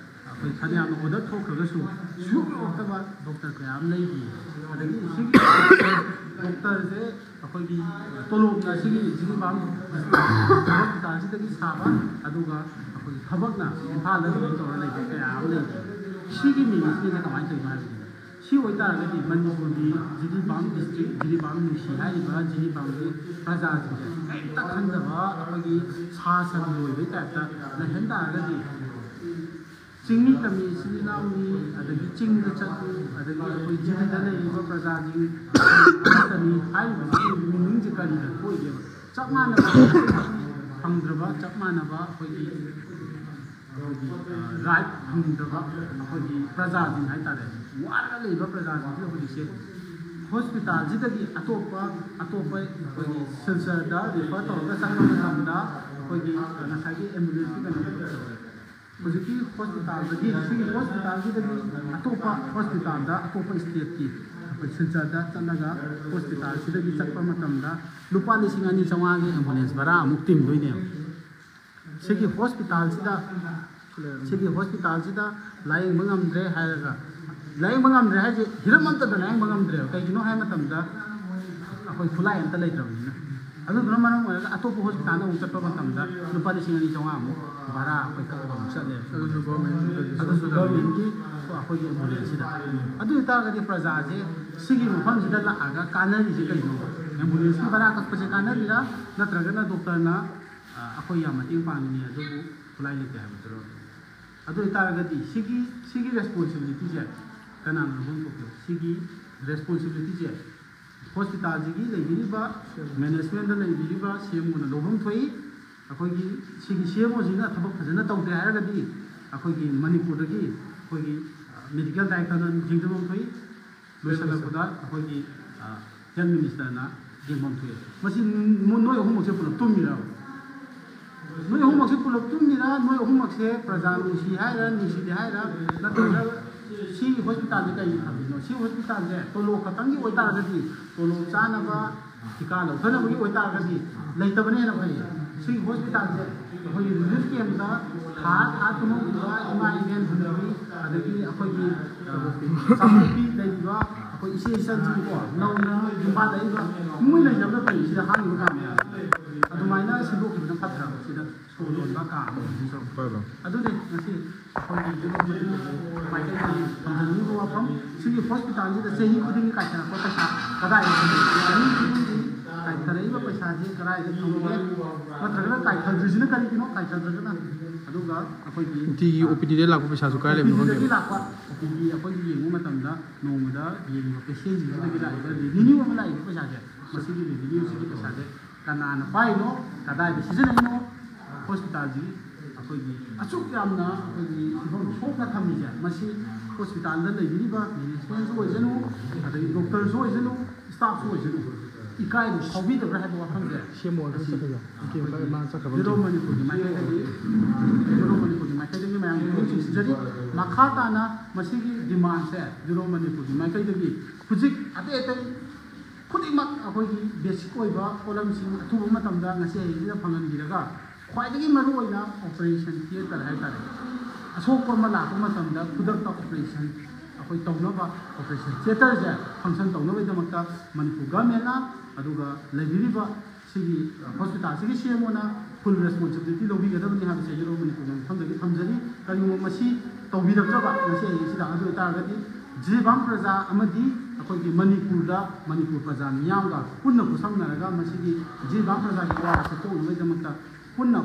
ꯑꯩꯈꯣꯏ ꯐꯅꯌꯥꯝꯅ ꯑꯣꯔꯗꯔ ꯊꯣꯛꯈ꯭ꯔꯒꯁꯨ ꯁꯨꯡꯌꯧ ꯌꯧꯔꯛꯇꯕ ꯗꯣꯛꯇꯔ ꯀꯌꯥ ꯑꯃ ꯂꯩꯔꯤ꯫ ꯑꯗꯒꯤ ꯁꯤꯒꯤ ꯗꯣꯛꯇꯔꯁꯦ ꯑꯩꯈꯣꯏꯒꯤ ꯇꯣꯂꯣꯞꯅ ꯁꯤꯒꯤ ꯖꯤꯔꯤꯕꯥꯝ ꯍꯣꯁꯄꯤꯇꯥꯜꯁꯤꯗꯒꯤ ꯁꯥꯕ, ꯑꯗꯨꯒ ꯑꯩꯈꯣꯏꯒꯤ ꯊꯕꯛꯅ ꯏꯝꯐꯥꯜꯗ ꯑꯗꯨꯝ ꯇꯧꯔ ꯂꯩꯕ ꯀꯌꯥ ꯑꯃ ꯂꯩꯔꯤ꯫ ꯁꯤꯒꯤ ꯃꯦꯅꯦꯖꯃꯦꯟꯁꯦ ꯀꯃꯥꯏꯅ ꯇꯧꯔꯤꯅꯣ ꯍꯥꯏꯕꯁꯤꯗ, ꯁꯤ ꯑꯣꯏꯇꯥꯔꯒꯗꯤ ꯃꯅꯤꯄꯨꯔꯒꯤ ꯖꯤꯔꯤꯕꯥꯝ ꯗꯤꯁꯇ꯭ꯔꯤꯛ, ꯖꯤꯔꯤꯕꯥꯝ ꯅꯨꯡꯁꯤ ꯍꯥꯏꯔꯤꯕ ꯖꯤꯔꯤꯕꯥꯝꯒꯤ ꯄ꯭ꯔꯖꯥꯁꯤꯡꯁꯦ ꯀꯔꯤꯝꯇ ꯈꯟꯗꯕ, ꯑꯩꯈꯣꯏꯒꯤ ꯁꯥ ꯁꯟ ꯂꯣꯏꯕꯒꯤ ꯇꯥꯏꯞꯇ ꯂꯩꯍꯟ ꯇꯥꯔꯒꯗꯤ, ꯆꯤꯡꯃꯤ ꯇꯝꯃꯤ ꯏꯆꯤꯜ ꯏꯅꯥꯎꯅꯤ, ꯑꯗꯒꯤ ꯆꯤꯡꯗ ꯆꯠꯂꯤ, ꯑꯗꯒꯤ ꯑꯩꯈꯣꯏ ꯖꯤꯔꯤꯗ ꯂꯩꯔꯤꯕ ꯄ꯭ꯔꯖꯥꯁꯤꯡ ꯑꯃꯠꯇꯅꯤ ꯍꯥꯏꯔꯤꯕꯁꯤꯒꯤ ꯃꯤꯅꯤꯡꯁꯦ ꯀꯔꯤꯅ ꯊꯣꯛꯏꯒꯦꯕ? ꯆꯞ ꯃꯥꯟꯅꯕ ꯐꯪꯗ꯭ꯔꯕ, ꯆꯞ ꯃꯥꯟꯅꯕ ꯑꯩꯈꯣꯏꯒꯤ, ꯑꯩꯈꯣꯏꯒꯤ, ꯑ, ꯔꯥꯏꯠ ꯐꯪꯗ꯭ꯔꯕ ꯑꯩꯈꯣꯏꯒꯤ ꯄ꯭ꯔꯖꯥꯁꯤꯡ ꯍꯥꯏꯇꯥꯔꯦ, ꯋꯥꯔꯒ ꯂꯩꯕ ꯄ꯭ꯔꯖꯥꯁꯤꯡꯁꯤꯗ ꯍꯧꯖꯤꯛꯁꯦ ꯍꯣꯁꯄꯤꯇꯥꯜꯁꯤꯗꯒꯤ ꯑꯇꯣꯞꯄ, ꯑꯇꯣꯞꯄ ꯑꯩꯈꯣꯏꯒꯤ ꯁꯤꯜꯆꯔꯗ ꯔꯤꯐꯔ ꯇꯧꯔꯒ ꯆꯪꯕ ꯃꯇꯝꯗ ꯑꯩꯈꯣꯏꯒꯤ ꯉꯁꯥꯏꯒꯤ ꯑꯦꯝꯕꯨꯂꯦꯟꯁꯀꯤ ꯀꯩꯅꯣ ꯇꯧꯋꯦ꯫ ꯍꯧꯖꯤꯛꯀꯤ ꯍꯣꯁꯄꯤꯇꯥꯜꯗꯒꯤ, ꯁꯤꯒꯤ ꯍꯣꯁꯄꯤꯇꯥꯜꯁꯤꯗꯒꯤ ꯑꯇꯣꯞꯄ ꯍꯣꯁꯄꯤꯇꯥꯜꯗ, ꯑꯇꯣꯞꯄ ꯁ꯭ꯇꯦꯠꯀꯤ ꯑꯩꯈꯣꯏ ꯁꯤꯜꯆꯔꯗ ꯆꯠꯂꯒ ꯍꯣꯁꯄꯤꯇꯥꯜꯁꯤꯗꯒꯤ ꯆꯠꯄ ꯃꯇꯝꯗ ꯂꯨꯄꯥ ꯂꯤꯁꯤꯡ ꯑꯅꯤ ꯆꯥꯝꯃꯉꯥꯒꯤ ꯑꯦꯝꯕꯨꯂꯦꯟꯁ ꯚꯔꯥ ꯑꯃꯨꯛ ꯇꯤꯡꯗꯣꯏꯅꯦꯕ꯫ ꯁꯤꯒꯤ ꯍꯣꯁꯄꯤꯇꯥꯜꯁꯤꯗ, ꯁꯤꯒꯤ ꯍꯣꯁꯄꯤꯇꯥꯜꯁꯤꯗ ꯂꯥꯌꯦꯡꯕ ꯉꯝꯗ꯭ꯔꯦ ꯍꯥꯏꯔꯒ, ꯂꯥꯌꯦꯡꯕ ꯉꯝꯗ꯭ꯔꯦ ꯍꯥꯏꯁꯦ ꯍꯤꯔꯝ ꯑꯃꯠꯇꯗ ꯂꯥꯌꯦꯡꯕ ꯉꯝꯗ꯭ꯔꯦꯕ꯫ ꯀꯩꯒꯤꯅꯣ ꯍꯥꯏꯕ ꯃꯇꯝꯗ ꯑꯩꯈꯣꯏ ꯈꯨꯠꯂꯥꯏ ꯑꯝꯇ ꯂꯩꯇ꯭ꯔꯕꯅꯤꯅ꯫ ꯑꯗꯨꯗꯨꯅ ꯃꯔꯝ ꯑꯣꯏꯔꯒ ꯑꯇꯣꯞꯄ ꯍꯣꯁꯄꯤꯇꯥꯜꯗ ꯑꯃꯨꯛ ꯆꯠꯄ ꯃꯇꯝꯗ ꯂꯨꯄꯥ ꯂꯤꯁꯤꯡ ꯑꯅꯤ ꯆꯥꯝꯃꯉꯥꯃꯨꯛ ꯚꯔꯥ ꯑꯩꯈꯣꯏ ꯀꯛꯑꯒ ꯑꯃꯨꯛ ꯆꯠꯂꯦꯕ꯫ ꯑꯗꯨꯁꯨ ꯒꯚꯔꯟꯃꯦꯟꯠꯀꯤ ꯑꯗꯨꯁꯨ ꯒꯚꯔꯟꯃꯦꯟꯠꯀꯤ ꯑꯩꯈꯣꯏꯒꯤ ꯑꯦꯝꯕꯨꯂꯦꯟꯁꯁꯤꯗ꯫ ꯑꯗꯨ ꯑꯣꯏꯇꯥꯔꯒꯗꯤ ꯄ꯭ꯔꯖꯥꯁꯦ ꯁꯤꯒꯤ ꯃꯐꯝꯁꯤꯗ ꯂꯥꯛꯑꯒ ꯀꯥꯟꯅꯔꯤꯁꯦ ꯀꯩꯅꯣ? ꯑꯦꯝꯕꯨꯂꯦꯟꯁꯀꯤ ꯚꯔꯥ ꯀꯛꯄꯁꯦ ꯀꯥꯟꯅꯔꯤꯔꯥ, ꯅꯠꯇ꯭ꯔꯒꯅ ꯗꯣꯛꯇꯔꯅ ꯑꯩꯈꯣꯏ ꯌꯥꯝ ꯃꯇꯦꯡ ꯄꯥꯡꯉꯤꯅꯤ ꯑꯗꯨꯕꯨ ꯈꯨꯠꯂꯥꯏ ꯂꯩꯇꯦ ꯍꯥꯏꯕꯗꯨꯔꯣ? ꯑꯗꯨ ꯑꯣꯏꯇꯥꯔꯒꯗꯤ ꯁꯤꯒꯤ ꯁꯤꯒꯤ ꯔꯦꯁꯄꯣꯟꯁꯤꯕꯤꯂꯤꯇꯤꯁꯦ ꯀꯅꯥꯅ ꯂꯧꯐꯝ ꯊꯣꯛꯀꯦ? ꯁꯤꯒꯤ ꯔꯦꯁꯄꯣꯟꯁꯤꯕꯤꯂꯤꯇꯤꯁꯦ ꯍꯣꯁꯄꯤꯇꯥꯜꯁꯤꯒꯤ ꯂꯩꯕꯤꯔꯤꯕ, ꯃꯦꯅꯦꯖꯃꯦꯟꯗ ꯂꯩꯕꯤꯔꯤꯕ ꯁꯤ ꯑꯦꯝ ꯑꯣꯅ ꯂꯧꯐꯝ ꯊꯣꯛꯏ꯫ ꯑꯩꯈꯣꯏꯒꯤ ꯁꯤꯒꯤ ꯁꯤ ꯑꯦꯝ ꯑꯣꯁꯤꯅ ꯊꯕꯛ ꯐꯖꯅ ꯇꯧꯗꯦ ꯍꯥꯏꯔꯒꯗꯤ ꯑꯩꯈꯣꯏꯒꯤ ꯃꯅꯤꯄꯨꯔꯗꯒꯤ ꯑꯩꯈꯣꯏꯒꯤ ꯃꯦꯗꯤꯀꯦꯜ ꯗꯥꯏꯔꯦꯛꯇꯔꯅ ꯌꯦꯡꯖꯐꯝ ꯊꯣꯛꯏ꯫ ꯂꯣꯏꯁꯤꯜꯂꯛꯄꯗ ꯑꯩꯈꯣꯏꯒꯤ ꯍꯦꯜꯊ ꯃꯤꯅꯤꯁꯇꯔꯅ ꯌꯦꯡꯐꯝ ꯊꯣꯛꯑꯦ꯫ ꯃꯁꯤ ꯅꯣꯏ ꯑꯍꯨꯝꯃꯛꯁꯦ ꯄꯨꯂꯞ ꯇꯨꯝꯃꯤꯔꯕ? ꯅꯣꯏ ꯑꯍꯨꯝꯃꯛꯁꯦ ꯄꯨꯂꯞ ꯇꯨꯝꯃꯤꯔꯥ? ꯅꯣꯏ ꯑꯍꯨꯝꯃꯛꯁꯦ ꯄ꯭ꯔꯖꯥ ꯅꯨꯡꯁꯤ ꯍꯥꯏꯔ, ꯅꯨꯡꯁꯤꯗꯦ ꯍꯥꯏꯔ, ꯅꯠꯇ꯭ꯔꯒ ꯁꯤꯒꯤ ꯍꯣꯁꯄꯤꯇꯥꯜꯁꯦ ꯀꯩꯒꯤ ꯊꯝꯃꯤꯅꯣ? ꯁꯤ ꯍꯣꯁꯄꯤꯇꯥꯜꯁꯦ ꯇꯣꯂꯣꯞ ꯈꯛꯇꯪꯒꯤ ꯑꯣꯏꯇꯥꯔꯒꯗꯤ, ꯇꯣꯂꯣꯞ ꯆꯥꯅꯕ, ꯊꯤꯀꯥ ꯂꯧꯊꯅꯕꯒꯤ ꯑꯣꯏꯇꯥꯔꯒꯗꯤ ꯂꯩꯇꯕꯅ ꯍꯦꯟꯅ ꯐꯩꯌꯦ꯫ ꯁꯤꯒꯤ ꯍꯣꯁꯄꯤꯇꯥꯜꯁꯦ ꯑꯩꯈꯣꯏꯒꯤ ꯔꯤꯂꯤꯐ ꯀꯦꯝꯗ ꯊꯥ ꯊꯥ ꯇꯨꯝꯍꯧꯔꯤꯕ ꯏꯃꯥ ꯏꯕꯦꯟ ꯍꯨꯟꯅꯕꯤ, ꯑꯗꯒꯤ ꯑꯩꯈꯣꯏꯒꯤ ꯆꯥꯛꯊꯣꯛꯄꯤ ꯂꯩꯔꯤꯕ ꯑꯩꯈꯣꯏ ꯏꯆꯦ ꯏꯆꯟꯁꯤꯡꯀꯣ, ꯅꯧꯅ ꯌꯨꯝ ꯄꯥꯜꯂꯛꯏꯕ ꯃꯣꯏ ꯂꯩꯅꯕ ꯐꯩ꯫ ꯁꯤꯗ ꯍꯥꯡꯉꯤꯕ ꯀꯥ ꯃꯌꯥꯝ ꯑꯗꯨꯃꯥꯏꯅ ꯁꯤꯟꯗꯣꯛꯈꯤꯕꯅ ꯐꯠꯇ꯭ꯔꯕ? ꯁꯤꯗ ꯁꯣ ꯂꯣꯟꯕ ꯀꯥ ꯑꯃ ꯑꯣꯏꯍꯟꯁꯤ꯫ ꯑꯗꯨꯅꯦ ꯉꯁꯤ ꯑꯩꯈꯣꯏꯒꯤ ꯌꯨꯅꯤꯚꯔꯁꯤꯇꯤ ꯃꯥꯏꯀꯩꯗꯒꯤ ꯊꯝꯖꯅꯤꯡꯕ ꯋꯥꯐꯝ꯫ ꯁꯤꯒꯤ ꯍꯣꯁꯄꯤꯇꯥꯜꯁꯤꯗ ꯆꯍꯤ ꯈꯨꯗꯤꯡꯒꯤ ꯀꯥꯏꯊꯔꯛꯄ ꯄꯩꯁꯥ ꯀꯗꯥꯏꯗ ꯊꯝꯒꯦ? ꯆꯍꯤ ꯈꯨꯗꯤꯡꯒꯤ ꯀꯥꯏꯊꯔꯛꯏꯕ ꯄꯩꯁꯥꯁꯤ ꯀꯗꯥꯏꯗ ꯊꯝꯒꯦ? ꯅꯠꯇ꯭ꯔꯒꯅ ꯀꯥꯏꯊꯗ꯭ꯔꯤꯁꯤꯅ ꯀꯔꯤꯒꯤꯅꯣ? ꯀꯥꯏꯊꯗ꯭ꯔꯒꯅ ꯑꯗꯨꯒ ꯑꯩꯈꯣꯏꯒꯤ ꯅꯨꯡꯇꯤꯒꯤ ꯑꯣ ꯄꯤ ꯗꯤꯗ ꯂꯥꯛꯄ ꯄꯩꯁꯥꯁꯨ ꯀꯥꯏ ꯂꯩꯕꯅꯣ ꯈꯪꯗꯦ꯫ ꯑꯣ ꯄꯤ ꯗꯤꯗꯒꯤ ꯂꯥꯛꯄ, ꯑꯣ ꯄꯤ ꯗꯤ ꯑꯩꯈꯣꯏꯒꯤ ꯌꯦꯡꯕ ꯃꯇꯝꯗ ꯅꯣꯡꯃꯗ ꯌꯦꯡꯕ ꯄꯦꯁꯦꯟꯁꯤꯡꯁꯤꯗꯒꯤ ꯂꯥꯛꯏꯕ ꯔꯦꯚꯤꯅ꯭ꯌꯨ ꯑꯃ ꯂꯥꯛꯏꯕ ꯄꯩꯁꯥꯁꯦ, ꯃꯁꯤꯒꯤ ꯔꯦꯚꯤꯅ꯭ꯌꯨꯁꯤꯒꯤ ꯄꯩꯁꯥꯁꯦ ꯀꯅꯥꯅ ꯄꯥꯏꯅꯣ, ꯀꯗꯥꯏꯗ ꯁꯤꯖꯤꯟꯅꯩꯅꯣ? ꯍꯣꯁꯄꯤꯇꯥꯜꯁꯤ ꯑꯩꯈꯣꯏꯒꯤ ꯑꯁꯨꯛ ꯌꯥꯝꯅ ꯑꯩꯈꯣꯏꯒꯤ ꯐꯤꯕꯝ ꯁꯣꯛꯅ ꯊꯝꯃꯤꯁꯦ, ꯃꯁꯤ ꯍꯣꯁꯄꯤꯇꯥꯜꯗ ꯂꯩꯕꯤꯔꯤꯕ ꯃꯦꯅꯦꯖꯃꯦꯟꯁꯨ ꯑꯣꯏꯁꯅꯨ, ꯑꯗꯒꯤ ꯗꯣꯛꯇꯔꯁꯨ ꯑꯣꯏꯁꯅꯨ, ꯁ꯭ꯇꯥꯐꯁꯨ ꯑꯣꯏꯁꯅꯨ, ꯏꯀꯥꯏꯕ ꯐꯥꯎꯕꯤꯗꯕ꯭ꯔꯥ ꯍꯥꯏꯕ ꯋꯥꯐꯝꯁꯦ ꯁꯤ ꯑꯦꯝ ꯑꯣ ꯑꯗꯨ ꯃꯁꯤ ꯆꯠꯈ꯭ꯔꯤꯗꯣ? ꯏ ꯀꯦ ꯑꯩꯈꯣꯏꯒꯤ ꯃꯥ ꯆꯠꯈ꯭ꯔꯕ ꯌꯨꯔꯣꯞ ꯃꯅꯤꯄꯨꯔꯒꯤ ꯃꯥꯏꯀꯩꯗꯒꯤ, ꯌꯨꯔꯣꯞ ꯃꯅꯤꯄꯨꯔꯒꯤ ꯃꯥꯏꯀꯩꯗꯒꯤ ꯃꯌꯥꯝꯒꯤ ꯄꯨꯛꯅꯤꯡ ꯆꯤꯡꯁꯤꯟꯖꯔꯤ꯫ ꯃꯈꯥ ꯇꯥꯅ ꯃꯁꯤꯒꯤ ꯗꯤꯃꯥꯟꯁꯦ ꯌꯨꯔꯣꯞ ꯃꯅꯤꯄꯨꯔꯒꯤ ꯃꯥꯏꯀꯩꯗꯒꯤ ꯍꯧꯖꯤꯛ ꯑꯇꯩ ꯑꯇꯩ ꯈꯨꯗꯤꯡꯃꯛ ꯑꯩꯈꯣꯏꯒꯤ ꯕꯦꯁꯤꯛ ꯑꯣꯏꯕ ꯄꯣꯠꯂꯝꯁꯤꯡ ꯑꯊꯨꯕ ꯃꯇꯝꯗ ꯉꯁꯤ ꯍꯌꯦꯡꯁꯤꯗ ꯐꯪꯍꯟꯕꯤꯔꯒ, ꯈ꯭ꯋꯥꯏꯗꯒꯤ ꯃꯔꯨꯑꯣꯏꯅ ꯑꯣꯄꯔꯦꯁꯟ ꯊꯤꯌꯦꯇꯔ ꯍꯥꯏ ꯇꯥꯔꯦ, ꯑꯁꯣꯛꯄ ꯑꯃ ꯂꯥꯛꯄ ꯃꯇꯝꯗ ꯈꯨꯗꯛꯇ ꯑꯣꯄꯔꯦꯁꯟ ꯑꯩꯈꯣꯏ ꯇꯧꯅꯕ, ꯑꯣꯄꯔꯦꯁꯟ ꯊꯤꯌꯦꯇꯔꯁꯦ ꯐꯪꯁꯟ ꯇꯧꯅꯕꯒꯤꯗꯃꯛꯇ ꯃꯅꯤꯄꯨꯔ ꯒꯃꯦꯟꯅ ꯑꯗꯨꯒ ꯂꯩꯕꯤꯔꯤꯕ ꯁꯤꯒꯤ ꯍꯣꯁꯄꯤꯇꯥꯜꯁꯤꯒꯤ ꯁꯤ ꯑꯦꯝ ꯑꯣꯅ ꯐꯨꯜ ꯔꯦꯁꯄꯣꯟꯁꯤꯕꯤꯂꯤꯇꯤ ꯂꯧꯕꯤꯒꯗꯕꯅꯤ ꯍꯥꯏꯕꯁꯦ ꯌꯨꯔꯣꯞ ꯃꯅꯤꯄꯨꯔꯒꯤ ꯃꯐꯝꯗꯒꯤ ꯊꯝꯖꯔꯤ꯫ ꯀꯔꯤꯒꯨꯝꯕ ꯃꯁꯤ ꯇꯧꯕꯤꯔꯛꯇ꯭ꯔꯕ ꯉꯁꯤ ꯍꯌꯦꯡꯁꯤꯗ, ꯑꯗꯨ ꯑꯣꯏꯇꯥꯔꯒꯗꯤ ꯖꯤꯔꯤꯕꯥꯝ ꯄ꯭ꯔꯖꯥ ꯑꯃꯗꯤ ꯑꯩꯈꯣꯏꯒꯤ ꯃꯅꯤꯄꯨꯔꯗ ꯃꯅꯤꯄꯨꯔ ꯄ꯭ꯔꯖꯥ ꯃꯤꯌꯥꯝꯒ ꯄꯨꯟꯅ ꯈꯨꯠꯁꯝꯅꯔꯒ ꯃꯁꯤꯒꯤ ꯖꯤꯔꯤꯕꯥꯝ ꯄ꯭ꯔꯖꯥꯒꯤ ꯑꯋꯥꯕ ꯁꯦꯝꯗꯣꯛꯅꯕꯒꯤꯗꯃꯛꯇ ꯄꯨꯟꯅ